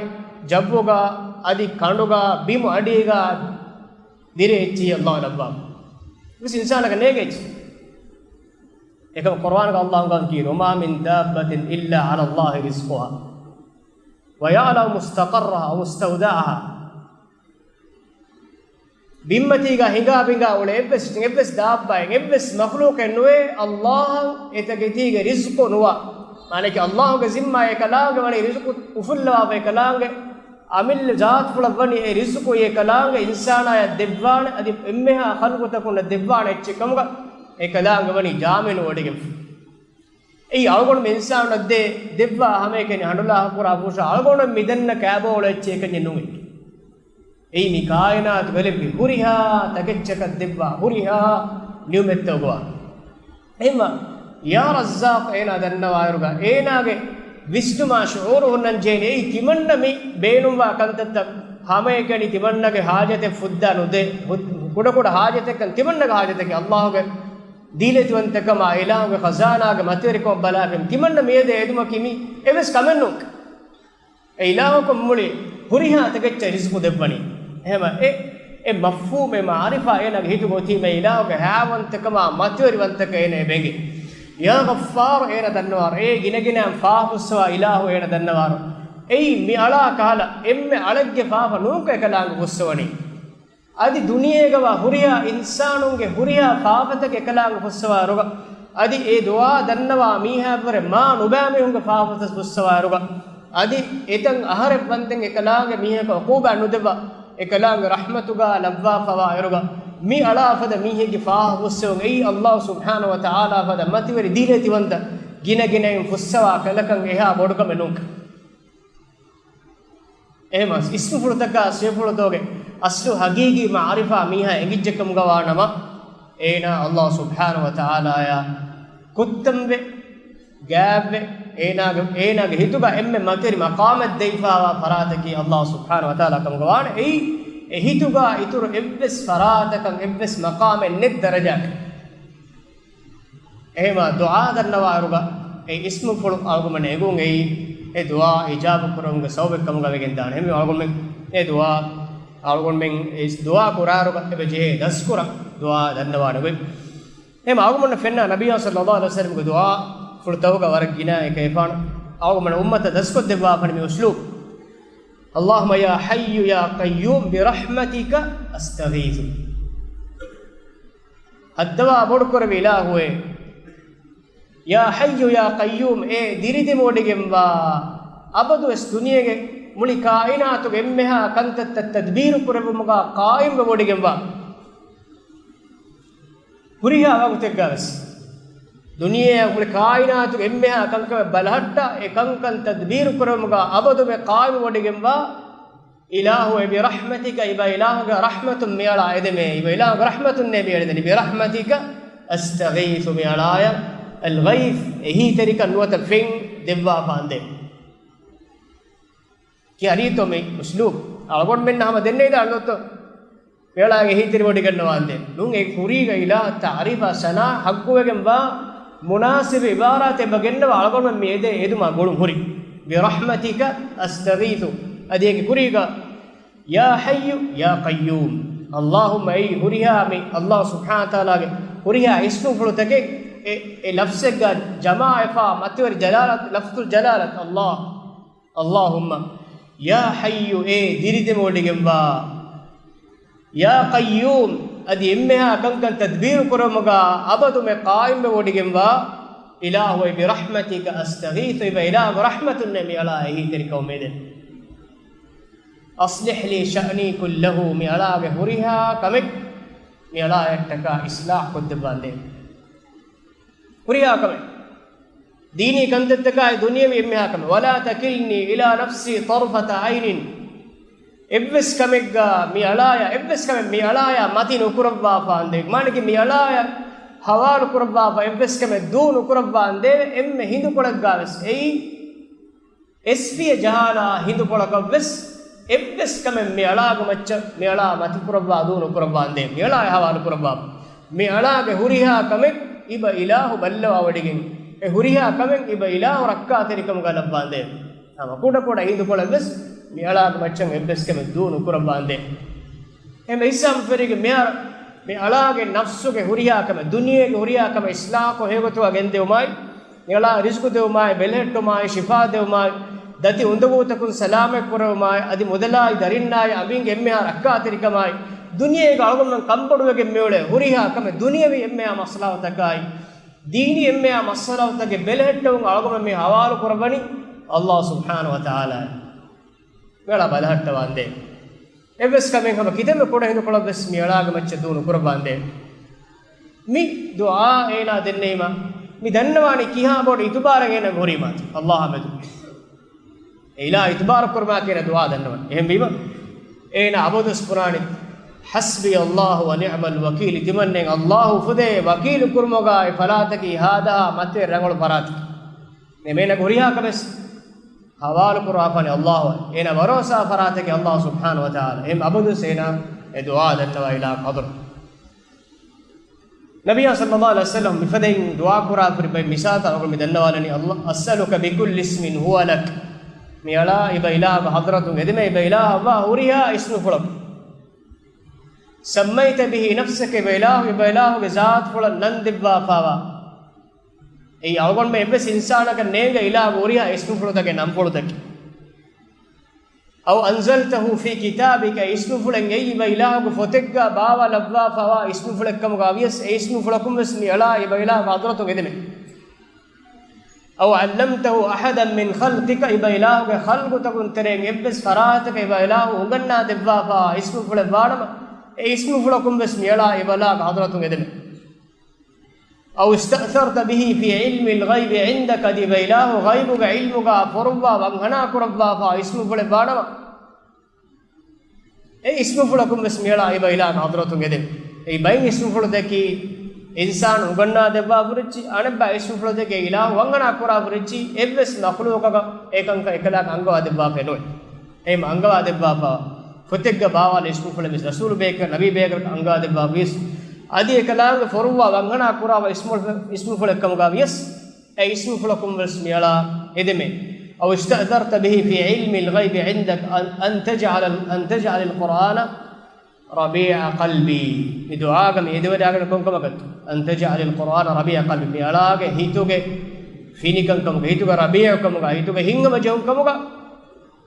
ޖައްވުގަ، އަދި ކަނޑުގަ، ބިމު އަޑީގަ ދިރޭ އެއްޗިހި އައްލާހު ލައްވާފަ. އެއްވެސް އިންސާނަކަށް ނޭނގޭ އެއްޗެއް. އެކަމަ ޤުރްއާނުގަ އައްލާހު ގާން ކީރު، "وما من دابة إلا على الله رزقها ويعلم مستقرها ومستودعها." ބިންމަތީގަ ހިނގާ ބިނގާ އުޅޭ އެއްވެސް، އެއްވެސް ދާއްބާއެއް، އެއްވެސް މަޚްލޫޤެއް ނުވޭ އައްލާހަށް އެތަކެތީގެ ރިޒްޤު ނުވާ. މާނައަކީ އައްލާހުގެ ޒިންމާ އެކަލާނގެ ވަނީ ރިޒްޤު އުފުއްލަވާފަ، އެކަލާނގެ އަމިއްލަ ޒާތުފުޅަށް ވަނީ އެ ރިޒްޤު އެކަލާނގެ އިންސާނާޔަށް ދެއްވާނެ، އަދި އެންމެހާ ޚަލްޤުތަކުންނަށް ދެއްވާނެ އެއްޗެއް ކަމުގަ އެކަލާނގެ ވަނީ ޒާމިނު ވޮޑިގެންފަ. އެއީ އަޅުގަނޑުމެން އިންސާނުންނަށް ދޭ، ދެއްވާ ހަމައެކަނި ހަނޑުލާހަކުރާ ފުށަ އަޅުގަނޑުމެން މިދަންނަ ކައިބޯޅަ އެއްޗެއް އެކަންޏެއް ނޫން. އެއީ މި ކާއިނާތުގަ ލެއްވި ހުރިހާ ތަކެއްޗަކަށް ދެއްވާ ހުރިހާ ނިޢުމަތްތައް އުގަވާ. އެހެންވީމަ، ޔާ ރައްޒާޤު އޭނާ ދަންނަވާއިރުގަ އޭނާގެ ވިސްނުމާ ޝުޢޫރު ހުންނަން ޖެހޭނެ. އެއީ ތިމަންނަ މި ބޭނުންވާ ކަންތައްތައް ހަމައެކަނި ތިމަންނަގެ ހާޖަތެއް ފުއްދާ ނުދޭ. ހު-، ކުޑަކުޑަ ހާޖަތެއްކަން ތިމަންނަގެ ހާޖަތަކީ އައްލާހުގެ ދީލަތިވަންތަކަމާ އިލާހުގެ ޚަޒާނާގެ މަތިވެރިކަމަށް ބަލާފަ ތިމަންނަ މިއެދޭ އެދުމަކީ މި އެއްވެސް ކަމެއް ނޫން. އެ އިލާހަކުން މުޅި ހުރިހާ ތަކެއްޗަށް ރިޒްޤު ދެއްވަނީ. އެހެންވެ، އެ، އެ މަފްހޫމެއް މަޢުރިފާ އޭނާގެ ހިތުގަ އޮތީމަ އިލާހުގެ ހާވަންތަކަމާ މަތިވެރިވަންތަކަން އޭނަ އެބަ އެނގޭ. ޔާ ޣައްފާރު އޭނަ ދަންނަވާރު. އޭ ގިނަގިނައިން ފާފަ ފުއްސަވާ އިލާހު އޭނަ ދަންނަވާރު. އެއީ މި އަޅާ ކަހަލަ އެންމެ އަޅެއްގެ ފާފަ ނޫންކަ އެކަލާނގެ ފުއްސަވަނީ. އަދި ދުނިޔޭގަވާ ހުރިހާ އިންސާނުންގެ ހުރިހާ ފާފަތަކެއް އެކަލާނގެ ފުއްސަވާއިރުގަ، އަދި އެ ދުޢާ ދަންނަވާ މީހާއަށްވުރެ މާ ނުބައި މީހުންގެ ފާފަތައް ފުއްސަވާއިރުގަ، އަދި އެތަން އަހަރެއް ވަންދެން އެކަލާނގެ މީހަކަށް ޢުޤޫބާ ނުދެއްވާ، އެކަލާނގެ ރަޙްމަތުގަ ލައްވާފަވާއިރުގަ، މި އަޅާ ފަދަ މީހެއްގެ ފާފަ ފުއްސެވުން އެއީ އައްލާހު ސުބްޙާނަހު ވަ ތަޢާލާ ފަދަ މަތިވެރި ދީލަތިވަންތަ ގިނަގިނައިން ފުއްސަވާ ކަލަކަށް އެހާ ބޮޑު ކަމެއް ނޫން. އެހެންވެ، އިސްމުފުޅުތަކާ ސިފަފުޅުތަކުގެ އަސްލު ހަގީގީ މަޢުރިފާ މީހާ އެނގިއްޖެ ކަމުގަ ވާނަމަ، އޭނާ އައްލާހު ސުބްޙާނަހު ވަ ތަޢާލާއާ ކުއްތަންވެ، ގާތްވެ، އޭނާގެ، އޭނާގެ ހިތުގަ އެންމެ މަތިވެރި މަޤާމެއް ދެވިފާވާ ފަރާތަކީ އަﷲ ސުބްޙާނަހޫ ވަތަޢާލާ ކަމުގަ ވާނެ. އެއީ އެ ހިތުގަ އިތުރު އެއްވެސް ފަރާތަކަށް އެއްވެސް މަޤާމެއް ނެތް ދަރަޖާއެއް. އެހެންވީމަ ދުޢާ ދަންނަވާއިރުގަ އެ އިސްމުފުޅު އަޅުގަނޑުމެން އެނގުން އެއީ އެ ދުޢާ އިޖާބަ ކުރުމުގެ ސަބަބެއް ކަމުގަ ވެގެން ދާނެ. އެހެންވީމަ އަޅުގަނޑުމެން އެ ދުޢާ، އަޅުގަނޑުމެން އެ ދުޢާ ކުރާއިރުގަ އެބަ ޖެހޭ ދަސްކުރަން ދުޢާ ދަންނަވާނެ ގޮތް. އެހެންވީމަ އަޅުގަނޑަށް ފެންނަ ނަބިއްޔާ ޞައްލައްލާހު ޢަލައިހި ވަސައްލަމްގެ ދުޢާފުޅުތަކުގަ ވަރަށް ގިނަ އެކައިފާނު އަޅުގަނޑު އުއްމަތަށް ދަސްކޮށްދެއްވާފަނި މި އުސްލޫބު. اللهم يا حي يا قيوم برحمتك أستغيث. ހައްދަވާ ބޮޑުކުރެއްވި އިލާހުއޭ، يا حي يا قيوم، އޭ ދިރިދިމަވޮޑިގެންވާ، އަބަދުވެސް ދުނިޔޭގެ މުޅި ކާއިނާތުގެ އެންމެހާ ކަންތައްތައް ތަދްބީރު ކުރެއްވުމުގަ ޤާއިމްވެވޮޑިގެންވާ. ހުރިހާ ވަގުތެއްގަވެސް ދުނިޔެއަށް މުޅި ކާއިނާތުގެ އެންމެހާ ކަންކަމެއް ބަލަހައްޓާ، އެ ކަންކަން ތަދްބީރު ކުރެއްވުމުގަ އަބަދުމެ ޤާއިމުވޮޑިގެންވާ އިލާހުއޭ، برحمتك، އިބަ އިލާހުގެ ރަޙްމަތުން މިއަޅާ އެދެމޭ، އިބަ އިލާހުގެ ރަޙްމަތުންނޭ މި އެޅެދެނީ، برحمتك أستغيث، މިއަޅާޔަށް الغيث، އެހީތެރިކަން ނުވަތަ ފެން ދެއްވާފާނދޭ. ކިހާ ރީތިއޯ މި އުސްލޫބު؟ އަޅުގަނޑުމެންނަށް ހަމަ ދެންނެވިދާނެ ދޯ؟ މިއަޅާގެ އެހީތެރިވޮޑިގަންނަވާނދޭ. ނޫން، އެ ކުރީގަ އިލާހަށް ތަޢުރީފާ ސަނާ ޙައްޤުވެގެންވާ މުނާސިބު ޢިބާރާތެއް އެބަ ގެންނަވާ އަޅުގަނޑުމެން މި އެދޭ އެދުމާ ގުޅުން ހުރި. برحمتك أستغيث. އަދި އޭގެ ކުރީގަ يا حي يا قيوم. اللهم، އެއީ ހުރިހާ މި އަﷲ ސުބްޙާނަހޫ ވަތަޢާލާގެ ހުރިހާ އިސްމުފުޅުތަކެއް އެ، އެ ލަފްޒެއްގަ ޖަމާވެފާ މަތިވެރި ޖަލާލަތު، ލަފްޒުލް ޖަލާލަތު، އަﷲ. اللهم، يا حي، އޭ ދިރިދިމަވޮޑިގެންވާ، يا قيوم، އަދި އެންމެހާ ކަންކަން ތަދްބީރު ކުރުމުގަ އަބަދުމެ ޤާއިމްވެވޮޑިގެންވާ އިލާހުއޭ، برحمتك أستغيث، އިބަ އިލާހުގެ ރަޙްމަތުންނޭ މިއަޅާ އެހީތެރިކަމުން މިއެދެނީ. أصلح لي شأني كله، މިއަޅާގެ ހުރިހާ ކަމެއް މިއަޅާޔަށްޓަކާ އިޞްލާޙު ކޮށްދެއްވާނދޭ. ހުރިހާ ކަމެއް، ދީނީ ކަންތައްތަކާއި ދުނިޔަވީ އެންމެހާ ކަމެއް. ولا تكلني إلى نفسي طرفة عين، އެއްވެސް ކަމެއްގަ މިއަޅާޔަށް، އެއްވެސް ކަމެއް މިއަޅާޔާ މަތި ނުކުރައްވާފާނދޭ. މާނައަކީ މިއަޅާޔަށް ހަވާލު ކުރައްވާފަ އެއްވެސް ކަމެއް ދޫ ނުކުރައްވާނދޭވެ. އެންމެ ހިނދުކޮޅެއްގަވެސް އެއީ އެސްފިޔަ ޖަހާލާ ހިނދުކޮޅަކަށްވެސް އެއްވެސް ކަމެއް މިއަޅާގެ މައްޗަށް މިއަޅާ މަތިކުރައްވާ ދޫ ނުކުރައްވާނދޭ، މިއަޅާ ހަވާލު ކުރައްވާ. މިއަޅާގެ ހުރިހާ ކަމެއް އިބަ އިލާހު ބައްލަވާވޮޑިގެން، އެ ހުރިހާ ކަމެއް އިބަ އިލާހު ރައްކާތެރިކަމުގަ ލައްވާނދޭ. ހަމަ ކުޑަކުޑަ ހިނދުކޮޅެއްވެސް މިއަޅާގެ މައްޗަށް އެއްވެސް ކަމެއް ދޫ ނުކުރައްވާނދޭ. އެހެންވެ އިސްލާމް ފެރީގެ މިހާރު މިއަޅާގެ ނަފްސުގެ ހުރިހާ ކަމެއް، ދުނިޔޭގެ ހުރިހާ ކަމެއް އިޞްލާޙުކޮށް ހެޔޮގޮތުގަ ގެންދެވުމާއި، މިއަޅާ ރިޒްޤު ދެވުމާއި، ބެލެހެއްޓުމާއި، ޝިފާ ދެވުމާއި، ދަތި އުނދަގޫތަކުން ސަލާމަތް ކުރެވުމާއި، އަދި މުދަލާއި ދަރިންނާއި އަނބިންގެ އެންމެހާ ރައްކާތެރިކަމާއި، ދުނިޔޭގަ އަޅުގަނޑުމެން ކަންބޮޑުވެގެން މިއުޅޭ ހުރިހާ ކަމެއް، ދުނިޔަވީ އެންމެހާ މައްސަލަތަކާއި، ދީނީ އެންމެހާ މައްސަލަތަކެއް ބެލެހެއްޓެވުން އަޅުގަނޑުމެން މި ހަވާލު ކުރައްވަނީ އަﷲ ސުބްޙާނަހޫ ވަތަޢާލާއަށް. މިއަޅާ ބަލަހައްޓަވާނދޭ. އެއްވެސް ކަމެއް ހަމަ ކިތަންމެ ކުޑަ ހިނދުކޮޅަށްވެސް މިއަޅާގެ މައްޗަށް ދޫ ނުކުރައްވާނދޭ. މި ދުޢާ އޭނާ ދެންނެވީމަ، މި ދަންނަވާނީ ކިހާ ބޮޑު އިތުބާރެއް އޭނާގެ ހުރީމާތި އަﷲ މެދު. އެ އިލާހު އިތުބާރު ކުރުމާ ކިޔޭ ދުޢާ ދަންނަވަން. އެހެންވީމަ، އޭނާ އަބަދުވެސް ކުރާނީ، حسبي الله ونعم الوكيل، ތިމަންނެން އަﷲ އުފުދޭ ވަކީލު ކުރުމުގަ އެ ފަރާތަކީ ހާދަހާ މަތިވެރި ރަނގަޅު ފަރާތަކެއް. އެމީހުންނަށް ހުރިހާ ކަމެއް ހަވާލު ކުރާފަނި އަﷲ، އޭނާ ވަރޯސާ ފަރާތަކީ އަﷲ ސުބްޙާނަހޫ ވަތަޢާލާ. އެހެން އަބަދުވެސް އޭނާ އެ ދުޢާ ދަންނަވާ އިލާހު ޙަޟްރަތު. ނަބިއްޔާ ޞައްލައްލާހު ޢަލައިހި ވަސައްލަމް މިފަދައިން ދުޢާ ކުރާފަ ހުރި ބައެއް މިސާލުތައް އަޅުގަނޑު މި ދަންނަވާލަނީ، اللهم أسألك بكل اسم هو لك. މިއަޅާ އިބަ އިލާހުގެ ޙަޟްރަތުން އެދެމޭ އިބަ އިލާހަށްވާ ހުރިހާ އިސްމުފުޅަކުން. سميت به نفسك، އިބަ އިލާހު، އިބަ އިލާހުގެ ޒާތުފުޅަށް ނަން ދެއްވާފާވާ. އެއީ އަޅުގަނޑުމެން އެއްވެސް އިންސާނަކަށް ނޭނގޭ އިލާހުގެ ހުރިހާ އިސްމުފުޅުތަކެއް ނަންފުޅުތަކެއް. أو أنزلته في كتابك، އިސްމުފުޅެއް އެއީ އިބަ އިލާހުގެ ފޮތެއްގަ ބާވާލައްވާފައިވާ އިސްމުފުޅެއްކަމުގަ ވިޔަސް އެ އިސްމުފުޅަކުން ވެސް މިއަޅާ އިބަ އިލާހުގެ ޙަޟްރަތުން އެދެމެ. أو علمته أحدا من خلقك، އިބަ އިލާހުގެ ޚަލްޤުތަކުން ތެރެއިން އެއްވެސް ފަރާތަކަށް އިބަ އިލާހު އުނގަންނާ ދެއްވާފައިވާ އިސްމުފުޅެއް ވާނަމަ، އެ އިސްމުފުޅަކުން ވެސް މިއަޅާ އިބަ އިލާހުގެ ޙަޟްރަތުން އެދެމެ. أو استأثرت به في علم الغيب عندك، އަދި އިބަ އިލާހު ޣައިބުގެ ޢިލްމުގަ ފޮރުއްވާ ވަންހަނާ ކުރައްވާފައިވާ އިސްމުފުޅެއް ވާނަމަ، އެ އިސްމުފުޅަކުން ވެސް މިއަޅާ އިބަ އިލާހުގެ ޙަޟްރަތުން އެދެމެ. އެއީ ބައެއް އިސްމުފުޅުތަކީ އިންސާނު އުނގަންނާ ދެއްވާ ފުރިއްޗި، އަނެއްބަ އިސްމުފުޅުތަކެއް އިލާހު ވަންހަނާ ކުރާ ފުރިއްޗި، އެއްވެސް މަޚުލޫޤަކަށް އެކަންކަން އެކަލާނގެ އަންގަވާ ދެއްވާފައެއް ނުވޭ. އެހެން އަންގަވާ ދެއްވާފަ ފޮތެއްގަ ބާވާލި އިސްމުފުޅެއް ވެސް، ރަސޫލު ބޭކަލް ނަބީ ބޭކަލަކަށް އަންގާ ދެއްވާ ވިޔަސް، އަދި އެކަލާނގެ ފޮރުއްވާ ވަންހަނާ ކުރާ އިސްމު-، އިސްމުފުޅެއްކަމުގަ ވިޔަސް، އެ އިސްމުފުޅަކުން ވެސް މިއަޅާ އެދެމޭ. أو استأثرت به في علم الغيب عندك أن، أن تجعل، أن تجعل القرآن ربيع قلبي. މި ދުޢާގަ މި އެދެވަޑައިގެން ކޮންކަމަކަށް؟ أن تجعل القرآن ربيع قلبي. މިއަޅާގެ ހިތުގެ ފިނިކަންކަމުގަ، ހިތުގެ ރަބީޢުކަމުގަ، ހިތުގެ ހިތްހަމަޖެހުންކަމުގަ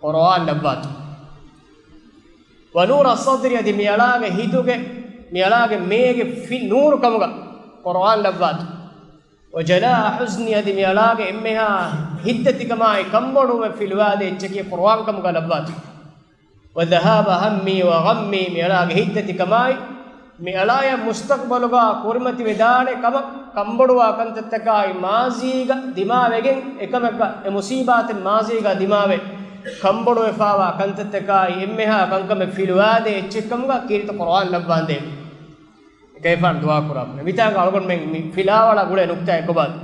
ޤުރުއާން ލައްވާތި. ونور صدري، އަދި މިއަޅާގެ ހިތުގެ، މިއަޅާގެ މޭގެ ފި-، ނޫރުކަމުގަ ޤުރުއާން ލައްވާތި. وجلاء حزني، އަދި މިއަޅާގެ އެންމެހާ ހިތްދަތިކަމާއި ކަންބޮޑުވުމެއް ފިލުވާދޭ އެއްޗަކީ ޤުރުއާންކަމުގަ ލައްވާތި. وذهاب همي وغمي، މިއަޅާގެ ހިތްދަތިކަމާއި، މިއަޅާޔަށް މުސްތަޤްބަލުގަ ކުރިމަތިވެދާނެ ކަމަށް ކަންބޮޑުވާ ކަންތައްތަކާއި މާޒީގަ ދިމާވެގެން އެކަމަކަށް އެ މުސީބާތެއް މާޒީގަ ދިމާވެ ކަންބޮޑުވެފާވާ ކަންތައްތަކާއި އެންމެހާ ކަންކަމެއް ފިލުވާދޭ އެއްޗެއްކަމުގަ ކީރިތި ޤުރުއާން ލައްވާނދޭ. އެކަލޭގެފާނު ދުޢާ ކުރާ. މިތާނގަ އަޅުގަނޑުމެން މި ފިލާވަޅާ ގުޅޭ ނުކްތާއެއް ކޮބާތަ؟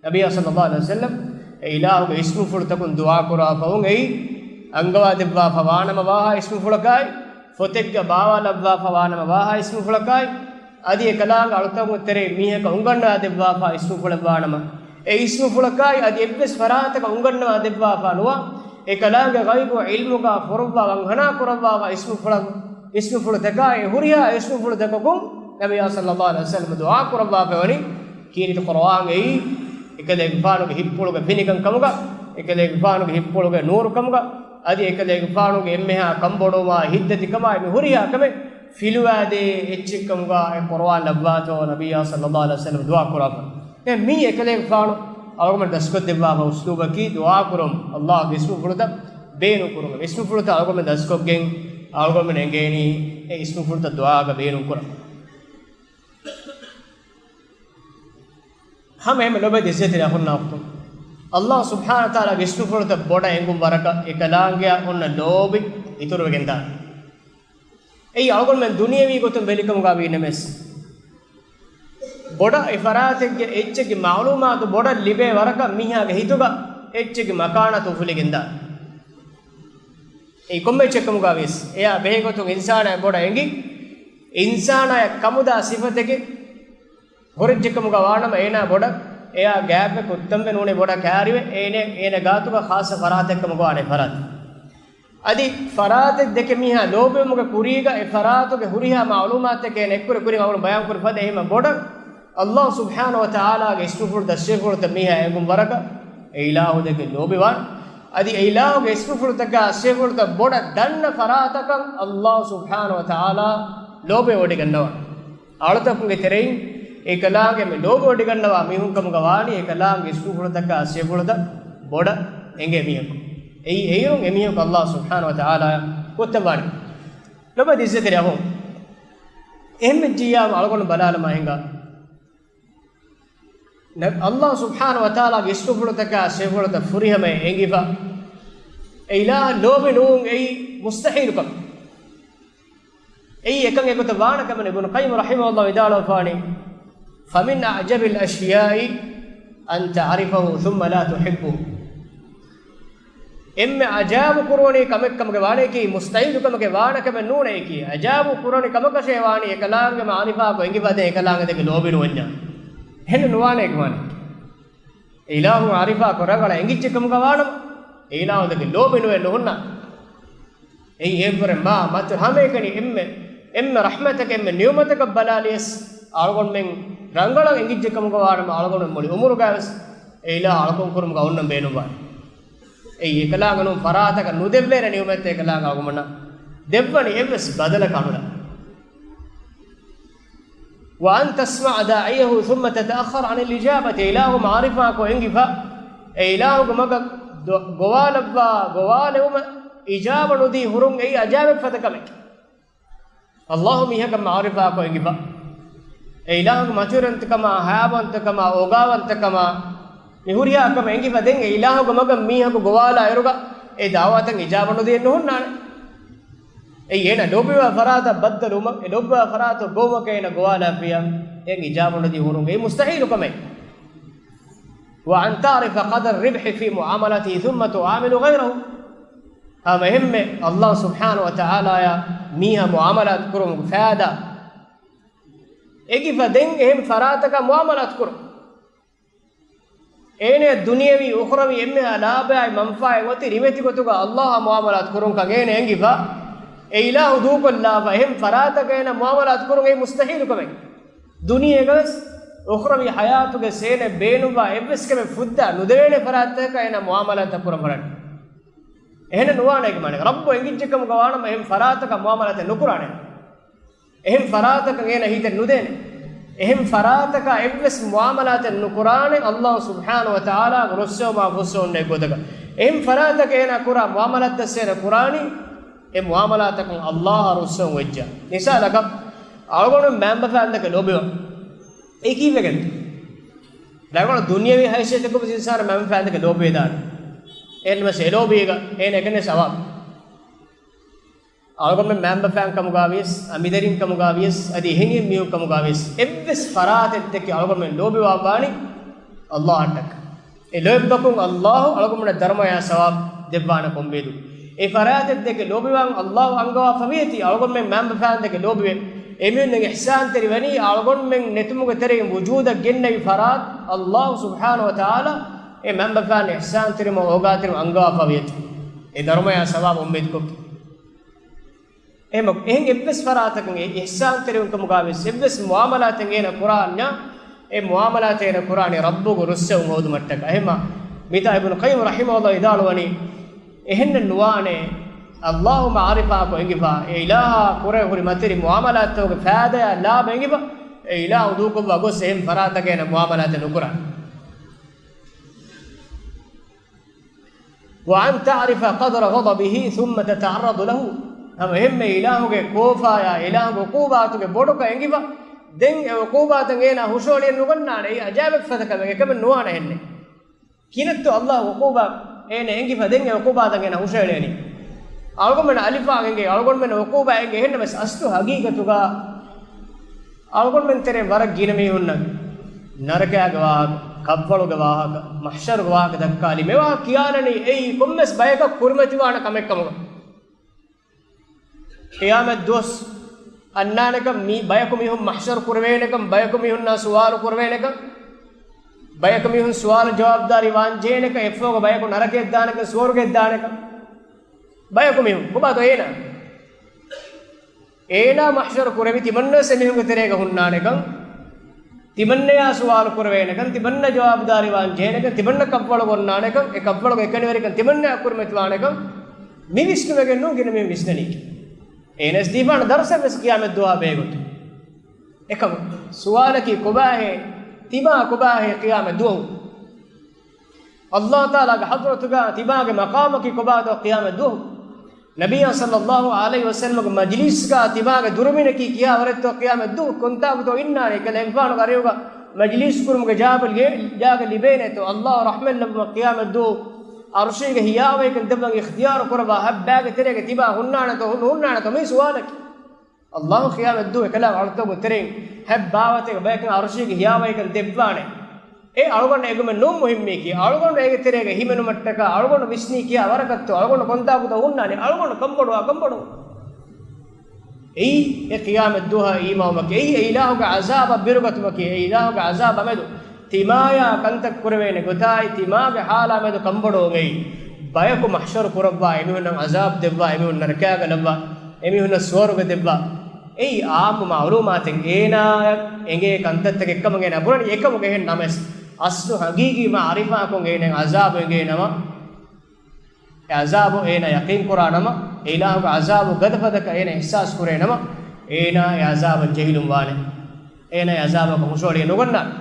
ނަބިއްޔާ ޞައްލައްލާހު ޢަލައިހި ވަސައްލަމް އެ އިލާހުގެ އިސްމުފުޅުތަކުން ދުޢާ ކުރާ ފަހުން އެއީ އަންގަވާ ދެއްވާފަ ވާނަމަ ވާހާ އިސްމުފުޅަކާއި، ފޮތެއްގަ ބާވާލައްވާފަ ވާނަމަ ވާހާ އިސްމުފުޅަކާއި، އަދި އެކަލާނގެ އަޅުތަކުންގެ ތެރެއިން މީހަކަށް އުނގަންނަވާ ދެއްވާފަ އިސްމުފުޅެއް ވާނަމަ، އެ އިސްމުފުޅަކާއި އަދި އެއްވެސް ފަރާތަކަށް އުނގަންނަވާ ދެއްވާފަ ނުވާ، އެކަލާނގެ ޣައިބު ޢިލްމުގަ ފޮރުއްވާ ވަންހަނާ ކުރައްވާފަ އިސްމުފުޅަ-، އިސްމުފުޅުތަކާއި ހުރިހާ އިސްމުފުޅުތަކަކުން ނަބިއްޔާ ޞައްލައްލާހު ޢަލައިހި ވަސައްލަމް ދުޢާ ކުރައްވާފައިވަނީ ކީރިތި ޤުރުއާން އެއީ އެކަލޭގެފާނުގެ ހިތްޕުޅުގެ ފިނިކަންކަމުގަ، އެކަލޭގެފާނުގެ ހިތްޕުޅުގެ ނޫރުކަމުގަ، އަދި އެކަލޭގެފާނުގެ އެންމެހާ ކަންބޮޑުވުމާ ހިތްދަތިކަމާއި މި ހުރިހާ ކަމެއް ފިލުވާދޭ އެއްޗެއްކަމުގަ އެ ޤުރުއާން ލައްވާތޯ ނަބިއްޔާ ޞައްލައްލާހު ޢަލައިހި ވަސައްލަމް ދުޢާ ކުރާފަ. ދެން މީ އެކަލޭގެފާނު އަޅުގަނޑު ދަސްކޮށްދެއްވާފަ އުސްލޫބަކީ ދުޢާ ކުރުން، ﷲ ގެ އިސްމުފުޅުތައް ބޭނުން ކުރުން. އިސްމުފުޅުތައް އަޅުގަނޑު ދަސްކޮށްގެން އަޅުގަނޑުމެން އެނގޭނީ އެ އިސްމުފުޅުތައް ދުޢާގަ ބޭނުން ކުރަން. ހަމަ އެހެން ލޮބެތި އިއްޒަތްތެރި އަޚުންނާ އުޚްތުން، ﷲ ސުބްޙާނަހޫ ވަތަޢާލާގެ އިސްމުފުޅުތައް ބޮޑަށް އެނގުން ވަރަކަށް އެކަލާނގެއަށް އޮންނަ ލޯބި އިތުރުވެގެންދާނެ. އެއީ އަޅުގަނޑުމެން ދުނިޔަވީ ގޮތުން ބެލިކަމުގަ ވީނަމަވެސް، ބޮޑަށް އެ ފަރާތެއްގެ އެއްޗެއްގެ މަޢުލޫމާތު ބޮޑަށް ލިބޭ ވަރަކަށް މީހާގެ ހިތުގަ އެއްޗެއްގެ މަކާނާތު އުފުލިގެންދާނެ. އެއީ ކޮންމެ އެއްޗެއްކަމުގަ ވިޔަސް، އެޔާ ބެހޭގޮތުން އިންސާނާއަށް ބޮޑަށް އެނގި، އިންސާނާއަށް ކަމުދާ ސިފަތަކެއް ހުރެއްޖެކަމުގަ ވާނަމަ، އޭނާ ބޮޑަށް، އެޔާ ގާތްވެ ކުއްތަންވެ ނޫނީ ބޮޑަށް ކާރިވެ، އޭނެ، އޭނެ ގާތުގަ ޚާއްޞަ ފަރާތެއްކަމުގަ ވާނެ ފަރާތެއް. އަދި ފަރާތެއް ދެކެ މީހާ ލޯބިވުމުގެ ކުރީގަ އެ ފަރާތުގެ ހުރިހާ މަޢުލޫމާތުތަކެއް އޭނަ އެއްކުރެ ކުރިން އަޅުގަނޑު ބަޔާންކުރި ފަދަ އެހެން ބޮޑަށް ﷲ ސުބްޙާނަހޫ ވަތަޢާލާގެ އިސްމުފުޅުތައް ސިފަފުޅުތައް މީހާ އެނގުން ވަރަކަށް އެ އިލާހު ދެކެ ލޯބިވާން. އަދި އެ އިލާހުގެ އިސްމުފުޅުތަކާ ސިފަފުޅުތައް ބޮޑަށް ދަންނަ ފަރާތަކަށް ﷲ ސުބްޙާނަހޫ ވަތަޢާލާ ލޯބިވޮޑިގަންނަވާން. އަޅުތަކުންގެ ތެރެއިން އެކަލާނގެ މި ލޯބިވޮޑިގަންނަވާ މީހުންކަމުގަ ވާނީ އެކަލާނގެ އިސްމުފުޅުތަކާ ސިފަފުޅުތައް ބޮޑަށް އެނގޭ މީހަކު. އެއީ އެއިރުން އެމީހަކު ﷲ ސުބްޙާނަހޫ ވަތަޢާލާއަށް ކޮށްތައް ވާނެ. ލޮބުވެތި އިއްޒަތްތެރި އަޚުން، އެހެންވެއްޖިއްޔާ އަޅުގަނޑު ބަލާލަމާ ހިނގާ، ނަ-، ﷲ ސުބްޙާނަހޫ ވަތަޢާލާގެ އިސްމުފުޅުތަކާ ސިފަފުޅުތައް ފުރިހަމައަށް އެނގިފަ އެ އިލާހަށް ލޯބި ނުވުން އެއީ މުސްތަޙީލު ކަމެއް. އެއީ އެކަން އެގޮތަށް ވާނެ ކަމެއް. އިބްނު ޤައްޔިމް ރަޙިމަހުﷲ ވިދާޅުވެފާނީ، فمن أعجب الأشياء أن تعرفه ثم لا تحبه. އެންމެ އަޖައިބު ކުރުވަނީ ކަމެއް ކަމުގެ ވާނެއަކީ، މުސްތަޙީލު ކަމެއްގެ ވާނެ ކަމެއް ނޫނެއަކީ. އަޖައިބު ކުރުވަނީ ކަމަކަށޭ ވާނީ އެކަލާނގެ މަޢުރިފާކޮށް އެނގިފަދޭ އެކަލާނގެ ދެކެ ލޯބި ނުވަންޏާ. އެހެން ނުވާނެ އެކަމާނެ. އެ އިލާހު މަޢުރިފާކޮށް ރަނގަޅަށް އެނގިއްޖެ ކަމުގަ ވާނަމަ، އެ އިލާހު ދެކެ ލޯބި ނުވެ ނުހުންނާ. އެއީ އެއްވުރެ މާ މަތި ހަމައެކަނި އެންމެ، އެންމެ ރަޙްމަތަކެއް، އެންމެ ނިޢުމަތަކަށް ބަލާލިޔަސް، އަޅުގަނޑުމެން ރަނގަޅަށް އެނގިއްޖެ ކަމުގަ ވާނަމަ، އަޅުގަނޑު މުޅި އުމުރުގަވެސް އެ އިލާހު އަޅުކަން ކުރުމުގަ އޮންނަން ބޭނުންވާނެ. އެއީ އެކަލާނގެ ނޫން ފަރާތަކަށް ނުދެއްވޭނެ ނިޢުމަތެއް އެކަލާނގެ އަޅުގަނޑަށް ދެއްވަނީ އެއްވެސް ބަދަލަކަށް ނުލާ. وأن تسمع داعيه ثم تتأخر عن الإجابة. އެ އިލާހު މަޢުރިފާކޮށް އެނގިފަ، އެ އިލާހުގެ މަގަށް ދު-، ގޮވާލައްވާ، ގޮވާލެވުމަށް އިޖާބަ ނުދީ ހުރުން އެއީ އަޖައިބެއް ފަދަ ކަމެކޭ. ﷲ މީހަކަށް މަޢުރިފާކޮށް އެނގިފަ، އެ އިލާހުގެ މަތިވެރިންތަކަމާ، ހަޔާވަންތަކަމާ، އޯގާވަންތަކަމާ، މި ހުރިހާ ކަމެއް އެނގިފަ ދެން އެ އިލާހުގެ މަގަށް މީހަކު ގޮވާލާ އިރުގަ އެ ދަޢުވަތަށް އިޖާބަ ނުދިޔަ ނުހުންނާނެ. އެއީ އޭނަ ލޯބިވާ ފަރާތަށް ބައްދަލުވުމަށް، އެ ލޯބިވާ ފަރާތަށް ގޮވުމަކަށް އޭނަ ގޮވާލާފިޔާ، އެ އިޖާބަ ނުދީ ހުރުން އެއީ މުސްތަހީލު ކަމެއް. وأن تعرف قدر الربح في معاملته ثم تعامل غيره. ހަމަ އެހެންމެ ﷲ ސުބްޙާނަހޫ ވަތަޢާލާއާ މީހާ މުޢާމަލާތު ކުރުމުގެ ފައިދާ އެނގިފަ ދެން އެހެން ފަރާތަކާ މުޢާމަލާތު ކުރުން. އޭނަ ދުނިޔަވީ އުޚްރަވީ އެންމެހާ ލާބައާއި މަންފާއެއް އޮތީ ރިވެތި ގޮތުގަ ﷲ އާ މުޢާމަލާތު ކުރުންކަން އޭނަ އެނގިފަ، އެ އިލާހު ދޫކޮށްލާފަ އެހެން ފަރާތަކަށް އޭނަ މުޢާމަލާތު ކުރުން އެއީ މުސްތަހީލު ކަމެއް. ދުނިޔޭގަވެސް އުޚްރަވީ ޙަޔާތުގެ އޭނަ ބޭނުންވާ އެއްވެސް ކަމެއް ފުއްދާ ނުދެވޭނެ ފަރާތްތަކަކަށް އޭނަ މުޢާމަލާތައް ކުރަން ވަރަން. އެހެނެއް ނުވާނެ އޭގެ މާނަ. ރައްބު އެނގިއްޖެ ކަމުގަ ވާނަމަ އެހެން ފަރާތަކަށް މުޢާމަލާތެއް ނުކުރާނެ. އެހެން ފަރާތަކަށް އޭނަ ހިތެއް ނުދޭނެ. އެހެން ފަރާތަކާ އެއްވެސް މުޢާމަލާތެއް ނުކުރާނެ ﷲ ސުބްޙާނަހޫ ވަތަޢާލާގެ ރުއްސެވުމާ ފުއްސެވުން ނެތް ގޮތަކަށް. އެހެން ފަރާތަކަށް އޭނަ ކުރާ މުޢާމަލާތްތައް އޭނަ ކުރާނީ އެ މުޢާމަލާތަކުން ﷲ އާ ރުއްސެވުން ވެއްޖާ. މިސާލަކަށް، އަޅުގަނޑު މައިންބަފައިން ދެކެ ލޯބިވަން. އެއީ ކީއްވެގެން؟ ރަނގަޅު ދުނިޔަވީ ހައިސިއްޔަތަކުން އިންސާނާ މައިންބަފައިން ދެކެ ލޯބިވެދާނެ. އެހެންނަމަވެސް އެ ލޯބީގަ އޭނަ އެކަނި ސަވާބު. އަޅުގަނޑުމެން މައިންބަފައިން ކަމުގަ ވިޔަސް، އަނބިދަރިން ކަމުގަ ވިޔަސް، އަދި އެހެނިހެން މީހުން ކަމުގަ ވިޔަސް، އެއްވެސް ފަރާތެއް ދެކެ އަޅުގަނޑުމެން ލޯބިވާ ވާނީ ﷲ އަށްޓަކަ. އެ ލޯތްބަކުން ﷲ އަޅުގަނޑުމެންނަށް ދަރުމަޔާ ސަވާބު ދެއްވާނެ ކޮންމެއްދޫ. އެ ފަރާތެއް ދެކެ ލޯބިވާން ﷲ އަންގަވާފަވިޔަތީ އަޅުގަނޑުމެން މައިންބަފައިން ދެކެ ލޯބިވެ، އެމީހުންނަށް އިޙްސާންތެރިވަނީ އަޅުގަނޑުމެން ނެތުމުގެ ތެރެއިން ވުޖޫދަށް ގެންނެވި ފަރާތް ﷲ ސުބްޙާނަހޫ ވަތަޢާލާ އެ މައިންބަފައިން އިޙްސާންތެރިވުމަށް އޯގާތެރިވުމަށް އަންގަވާފަވިޔަތީ. އެ ދަރުމަޔާ ސަވާބު އުއްމީދުކޮށް. އެހެން އެއްވެސް ފަރާތަކުން އެ އިޙްސާންތެރިވުން ކަމުގަ ވެސް އެއްވެސް މުޢާމަލާތެއް އޭނަ ކުރާންޏާ، އެ މުޢާމަލާތެއް އޭނަ ކުރާނީ ރައްބުގެ ރުއްސެވުން ހޯދުމަށްޓަކަ. އެހެންމާ މިތާ އިބްނު ޤައްޔިމް ރަޙިމަހުﷲ ވިދާޅުވަނީ، އެހެންނެއް ނުވާނެ، ﷲ މަޢުރިފާކޮށް އެނގިފަ، އެ އިލާހާ ކުރެ ހުރި މަތިރި މުޢާމަލާތްތަކުގެ ފައިދަޔާ ލާބަ އެނގިފަ، އެ އިލާހު ދޫކޮށްވާ ގޮސް އެހެން ފަރާތަކަށް އޭނަ މުޢާމަލާތެއް ނުކުރާނެ. وأن تعرف قدر غضبه ثم تتعرض له. ހަމަ އެހެންމެ އިލާހުގެ ކޯފާޔާ، އިލާހުގެ ޢުޤޫބާތުގެ ބޮޑުކަން އެނގިފަ، ދެން އެ ޢުޤޫބާތަކަށް އޭނާ ހުށަހެޅިއެއް ނުގަންނާނެ. އެއީ އަޖާއިބެއް ފަދަ ކަމެއް، އެކަމެއް ނުވާނެ އެހެންނެއް. ކިހިނެއްތޯ ﷲ ޢުޤޫބާ އޭނަ އެނގިފަ ދެން އެ ޢުޤޫބާތަކަށް އޭނަ ހުށަހެޅޭނީ؟ އަޅުގަނޑުމެން އަލިފާ އެނގޭ، އަޅުގަނޑުމެން ޢުޤޫބާ އެނގޭ. އެހެންނަމަވެސް އަސްލު ހަގީގަތުގަ އަޅުގަނޑުމެން ތެރޭ ވަރަށް ގިނަ މީހުންނަށް ނަރަކައިގެ ވާހަކަ، ކަށްވަޅުގެ ވާހަކަ، މަޙްޝަރުގެ ވާހަކަ ދައްކާލީ. މިވާހަކަ ކިޔާލަނީ އެއީ ކޮންމެސް ބަޔަކަށް ކުރިމަތިވާނެ ކަމެއްކަމުގަ. ޤިޔާމަތް ދުވަސް އަންނާނެކަން، މީ ބަޔަކު މީހުން މަޙްޝަރު ކުރެވޭނެކަން، ބަޔަކު މީހުންނާ ސުވާލު ކުރެވޭނެކަން، ބަޔަކު މީހުން ސުވާލު ޖަވާބުދާރީ ވާންޖެހޭނެކަން، އެއަށްފަހުގަ ބަޔަކު ނަރަކަޔަށް ދާނެކަން، ސުވަރުގެއަށް ދާނެކަން، ބަޔަކު މީހުން ކޮބާތޯ އޭނާ؟ އޭނާ މަޙްޝަރު ކުރެވި ތިމަންނަވެސް އެމީހުންގެ ތެރޭގަ ހުންނާނެކަން، ތިމަންނަޔާ ސުވާލު ކުރެވޭނެކަން، ތިމަންނަ ޖަވާބުދާރީ ވާން ޖެހޭނެކަން، ތިމަންނަ ކަށްވަޅު ގޮންނާނެކަން، އެ ކަށްވަޅުގެ އެކަނިވެރިކަން ތިމަންނަޔާ ކުރިމަތިވާނެކަން މި ވިސްނުމެއްގެ ނޫން ގިނަ މީހުން ވިސްނަނީކީ. އޭނަސް ދީފާނަ ދަރުސެއް ވެސް ޤިޔާމަތް ދުވަހާ ބެހޭގޮތުން. އެކަމަކު، ސުވާލަކީ ކޮބާހޭ؟ ތިމާ ކޮބާހޭ ޤިޔާމަތް ދުވަހު؟ ﷲ ތަޢާލާގެ ޙަޟްރަތުގަ ތިމާގެ މަޤާމަކީ ކޮބާތޯ ޤިޔާމަތް ދުވަހު؟ ނަބިއްޔާ ޞައްލައްލާހު ޢަލައިހި ވަސައްލަމަގެ މަޖިލީސްގަ ތިމާގެ ދުރުމިނަކީ ކިހާވަރެއްތޯ ޤިޔާމަތް ދުވަހު؟ ކޮންތާކުތޯ އިންނާނީ؟ ކަލޭގެފާނުގެ އަރިހުގަ މަޖިލީސް ކުރުމުގެ ޖާގަ ލިބޭ، ޖާގަ ލިބޭނެތޯ؟ ﷲ ރަޙްމަތް ލައްވުމަށް ޤިޔާމަތް ދުވަހު ޢަރުޝީގެ ހިޔާވަހިކަން ދެއްވަން އިޚްތިޔާރު ކުރައްވާ ހައްބާގެ ތެރޭގަ ތިބާ ހުންނާނެތޯ؟ ހުން-، ހުންނާނެތޯ؟ މީ ސުވާލަކީ. ﷲ ޤިޔާމަތް ދުވަހު އެކަލާނގެ އަޅުތަކުގެ ތެރެއިން ހަތް ބާވަތެއްގެ ބަޔަކަށް ޢަރުޝީގެ ހިޔާވަހިކަން ދެއްވާނެ. އެ އަޅުގަނޑަށް އެނގުމެއް ނޫން މުހިއްމީކީ. އަޅުގަނޑު އޭގެ ތެރޭގަ ހިމެނުމަށްޓަކާ އަޅުގަނޑު ވިސްނީ ކިހާ ވަރަކަށްތޯ؟ އަޅުގަނޑު ކޮންތާކުތޯ ހުންނާނީ؟ އަޅުގަނޑު ކަންބޮޑުވާ ކަންބޮޑު. އެއީ އެ ޤިޔާމަތް ދުވަހަށް އީމާންވުމަކީ. އެއީ އެ އިލާހުގެ ޢަޒާބަށް ބިރުގަތުމަކީ. އެ އިލާހުގެ ޢަޒާބާ މެދު ތިމާޔާ ކަންތައް ކުރެވޭނެ ގޮތާއި، ތިމާގެ ޙާލާ މެދު ކަންބޮޑުވުމެއް. ބަޔަކު މަޙްޝަރު ކުރައްވާ، އެމީހުންނަށް ޢަޒާބު ދެއްވާ، އެމީހުން ނަރަކައިގަ ލައްވާ، އެމީހުންނަށް ސުވަރުގެ ދެއްވާ. އެއީ ޢާއްމު މަޢުލޫމާތެއް، އޭނާއަށް އެނގޭ ކަންތައްތަކެއް ކަމަށް އޭނާ ބުނަނީ. އެކަމަކު އެހެން ނަމަވެސް، އަސްލު ޙަޤީޤީ މަޢުރިފާކޮށް އޭނާއަށް ޢަޒާބު އެނގޭ ނަމަ، އެ ޢަޒާބު އޭނާ ޔަޤީން ކުރާ ނަމަ، އެ އިލާހުގެ ޢަޒާބު ގަދަފަދަކަށް އޭނާ އިޙްސާސް ކުރޭ ނަމަ، އޭނާ އެ ޢަޒާބަށް ޖެހިލުން ވާނެ. އޭނާ އެ ޢަޒާބަކަށް ހުށަހެޅި ނުގަންނާނެ.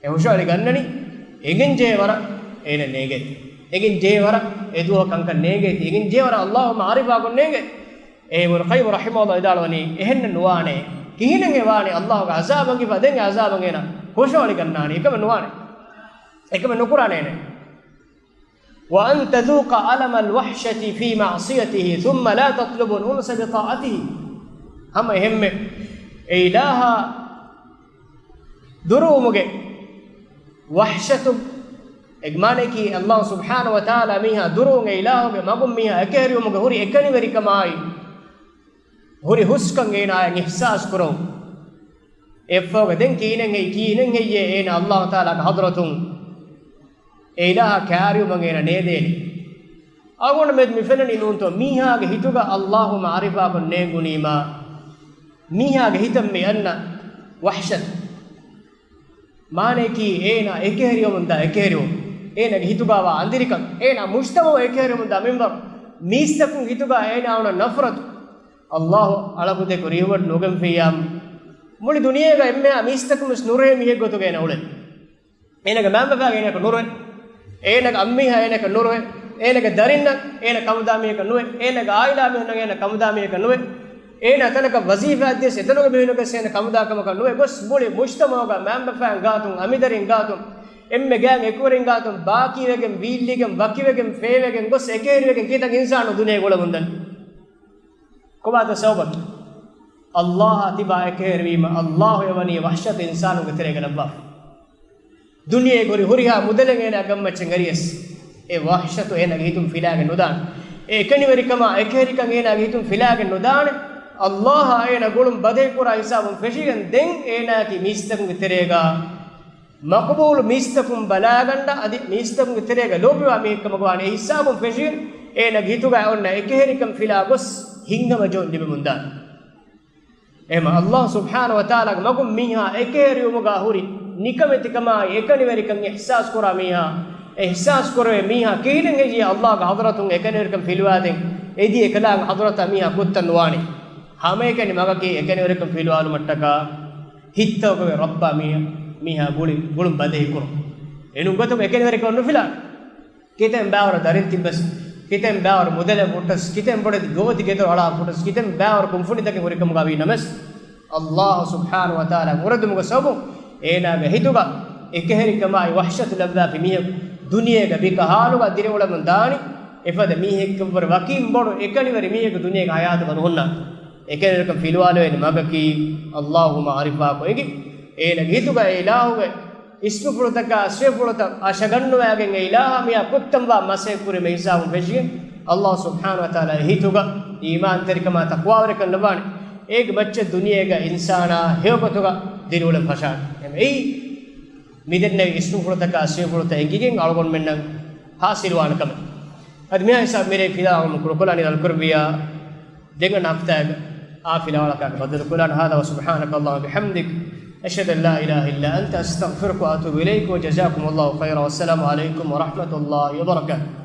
އެ ހުށަހެޅި ގަންނަނީ، އެނގެން ޖެހޭ ވަރަށް އޭނަ ނޭނގޭތީ. އެނގެން ޖެހޭ ވަރަށް އެ ދުވަހު ކަންކަން ނޭނގޭތީ. އެނގެން ޖެހޭ ވަރަށް ﷲ މަޢުރިފާކޮށް ނޭނގޭ. އެ އިބްނު ޤައްޔިމް ރަޙިމަހުﷲ ވިދާޅުވަނީ، އެހެންނެއް ނުވާނެ. ކިހިނެއް އެ ވާނީ؟ ﷲގެ ޢަޒާބަށް އެނގިފަ ދެން އެ ޢަޒާބަށް އޭނަ ހުށަހެޅި ގަންނާނީ. އެކަމެއް ނުވާނެ. އެކަމެއް ނުކުރާނޭނެ. وأن تذوق ألم الوحشة في معصيته ثم لا تطلب الأنس بطاعته. ހަމަ އެހެންމެ އެ އިލާހާ ދުރުވުމުގެ ވަޙްޝަތު، އެގެ މާނައަކީ، ﷲ ސުބްޙާނަހޫ ވަތަޢާލާ މީހާ ދުރުވުން އެ އިލާހުގެ މަގުން މީހާ އެކަހެރިވުމުގެ ހުރި އެކަނިވެރިކަމާއި، ހުރި ހުސްކަން އޭނާއަށް އިޙްސާސް ކުރައު. އެއަށްފަހުގަ ދެން ކިހިނެއް ހެއްޔޭ، ކިހިނެއް ހެއްޔޭ އޭނާ ﷲ ތަޢާލާގެ ޙަޟްރަތުން އެ އިލާހާ ކާރިވުމަށް އޭނާ ނޭދޭނެ؟ އަޅުގަނޑު މެދު މި ފެންނަނީ ނޫންތޯ؟ މީހާގެ ހިތުގަ ﷲ މަޢުރިފާކޮށް ނޭނގުނީމާ، މީހާގެ ހިތަށް މި އަންނަ ވަޙްޝަތު. މާނައަކީ، އޭނާ އެކަހެރިވަމުންދާ އެކަހެރިވުން، އޭނާގެ ހިތުގަވާ އަނދިރިކަން، އޭނާ މުޖްތަމަޢު އެކަހެރިވަމުންދާ މިންވަރު، މީސްތަކުން ހިތުގަ އޭނާ އޮންނަ ނަފްރަތު، ﷲ އަޅަކުދެކޮ ރިހުމަތި ނުގެންފިއްޔާ، މުޅި ދުނިޔޭގަ އެންމެހާ މީސްތަކުންވެސް ނުރޭ މީހެއް ގޮތުގަ އޭނާ އުޅެން. އޭނާގެ މައިންބަފައިން އޭނާއަކަށް ނުރުވޭ. އޭނާގެ އަންމީހާ އޭނާއަކަށް ނުރުވޭ. އޭނާގެ ދަރިންނަށް އޭނާ ކަމުދާ މީހަކަށް ނުވޭ. އޭނާގެ އާއިލާ މީހުންނަށް އޭނާ ކަމުދާ މީހަކަށް ނުވޭ. އޭނާ ތަނަކަށް ވަޒީފާއަށް ދިޔަސް އެތަނުގެ މީހުންނަކަށް އޭނާ ކަމުދާ ކަމަކަށް ނުވޭ. ގޮސް މުޅި މުޖްތަމަޢުގަ މައިންބަފައިން ގާތުން، އަމިދަރިން ގާތުން، އެންމެ ގާތް އެކުވެރިން ގާތުން، ބާކީވެގެން، ވީއްލިގެން، ވަކިވެގެން، ފޭވެގެން ގޮސް އެކަހެރިވެގެން ކިތަން އިންސާނުން ދުނިޔޭގަ އުޅެމުންދަނީ؟ ކޮބާތޯ ސަބަބަކީ؟ ﷲ އާ ތިބާ އެކަހެރިވީމަ، ﷲ އެވަނީ ވަޙްޝަތު އިންސާނުންގެ ތެރޭގަ ލައްވާފަ. ދުނިޔޭގަ ހުރި ހުރިހާ މުދަލެއް އޭނާ ގަންމައްޗަށް އެރިޔަސް، އެ ވަޙްޝަތު އޭނާގެ ހިތުން ފިލާގެން ނުދާނެ. އެ އެކަނިވެރިކަމާ، އެކަހެރިކަން އޭނާގެ ހިތުން ފިލާގެން ނުދާނެ. ﷲ އާ އޭނާ ގުޅުން ބަދަހިކުރާ ހިސާބުން ފެށިގެން ދެން އޭނާއަކީ މީސްތަކުންގެ ތެރޭގަ މަޤުބޫލު މީސްތަކުން ބަލާގަންނަ އަދި މީސްތަކުންގެ ތެރޭގަ ލޯބިވާ މީހެއްކަމަށް ވާނެ. އެ ހިސާބުން ފެށިގެން އޭނާގެ ހިތުގަ އޮންނަ އެކަހެރިކަން ފިލާ ގޮސް ހިތްހަމަޖެހުން ލިބެމުންދާނެ. އެހެންމަ ﷲ ސުބްޙާނަހޫ ވަތަޢާލާގެ މަގުން މީހާ އެކަހެރިވުމުގަ ހުރި ނިކަމެތިކަމާއި އެކަނިވެރިކަން އިޙްސާސް ކުރާ މީހާ، އިޙްސާސް ކުރެވޭ މީހާ ކިހިނެއް ހެއްޔޭ ﷲގެ ޙަޟްރަތުން އެކަނިވެރިކަން ފިލުވާދޭން އެދި އެކަލާނގެ ޙަޟްރަތަށް މީހާ ކުއްތަން ނުވާނީ؟ ހަމައެކަނި މަގަކީ އެކަނިވެރިކަން ފިލުވާލުމަށްޓަކާ ހިތަށް އޮގޮވޭ ރައްބާ މީހާ، މީހާ ގުޅި، ގުޅުން ބަދަހިކުރުން. އެނޫން ގޮތަކަށް އެކަނިވެރިކަން ނުފިލާނެ. ކިތަން ބާވަރު ދަރިން ތިއްބަސް، ކިތަން ބާވަރު މުދަލެއް ހުއްޓަސް، ކިތަން ބޮޑެތި ގޯތި ގެދޮރު އަޅާ ހުއްޓަސް، ކިތަން ބާވަރު ކުންފުނިތަކެއް ހުރިކަމުގަ ވީ ނަމަވެސް، ﷲ ސުބްޙާނަހޫ ވަތަޢާލާ އުރެދުމުގެ ސަބަބުން އޭނާގެ ހިތުގަ އެކަހެރިކަމާއި ވަޙްޝަތު ލައްވާފި މީހަކު ދުނިޔޭގަ ވިކަ ޙާލުގަ ދިރިއުޅެމުން ދާނީ. އެފަދަ މީހެއްކަށްވުރެ ވަކިން ބޮޑު އެކަނިވެރި މީހަކު ދުނިޔޭގެ ޙަޔާތުގަ ނުހުންނާނެ. އެކަނިވެރިކަން ފިލުވާލެވޭނެ މަގަކީ ﷲ މަޢުރިފާކޮށް އެނގި، އޭނާގެ ހިތުގަ އެ އިލާހުގެ އިސްމުފުޅުތަކާ ސިފަފުޅުތައް އަށަގަންނަވައިގެން އެ އިލާހާ މީހާ ކުއްތަންވާ މަސައްކަތް ކުރީމަ ހިސާބުން ފެށިގެން، ﷲ ސުބްޙާނަހޫ ވަތަޢާލާ އެ ހިތުގަ އީމާންތެރިކަމާ ތަޤްވާވެރިކަން ލައްވާނެ. އޭގެ މައްޗަށް ދުނިޔޭގަ އިންސާނާ ހެޔޮގޮތުގަ ދިރިއުޅެން ފަށާނެ. އެއީ މިދެންނެވި އިސްމުފުޅުތަކާ ސިފަފުޅުތައް އެނގިގެން އަޅުގަނޑުމެންނަށް ޙާޞިލުވާނެ ކަމެއް. އަދި މިހާ ހިސާބު މިރޭ ފިލާވަމުން ކުޅުކޮށްލާނީ ރަނގަޅުކުރެއްވިޔާ ދެން އަންނަ ހަފްތާގަ އާ ފިލާވަޅަކާގެ ބައްދަލުކޮށްލާނެ. هذا وسبحانك اللهم وبحمدك، أشهد أن لا إله إلا أنت، أستغفرك وأتوب إليك، وجزاكم الله خيرا، والسلام عليكم ورحمة الله وبركاته.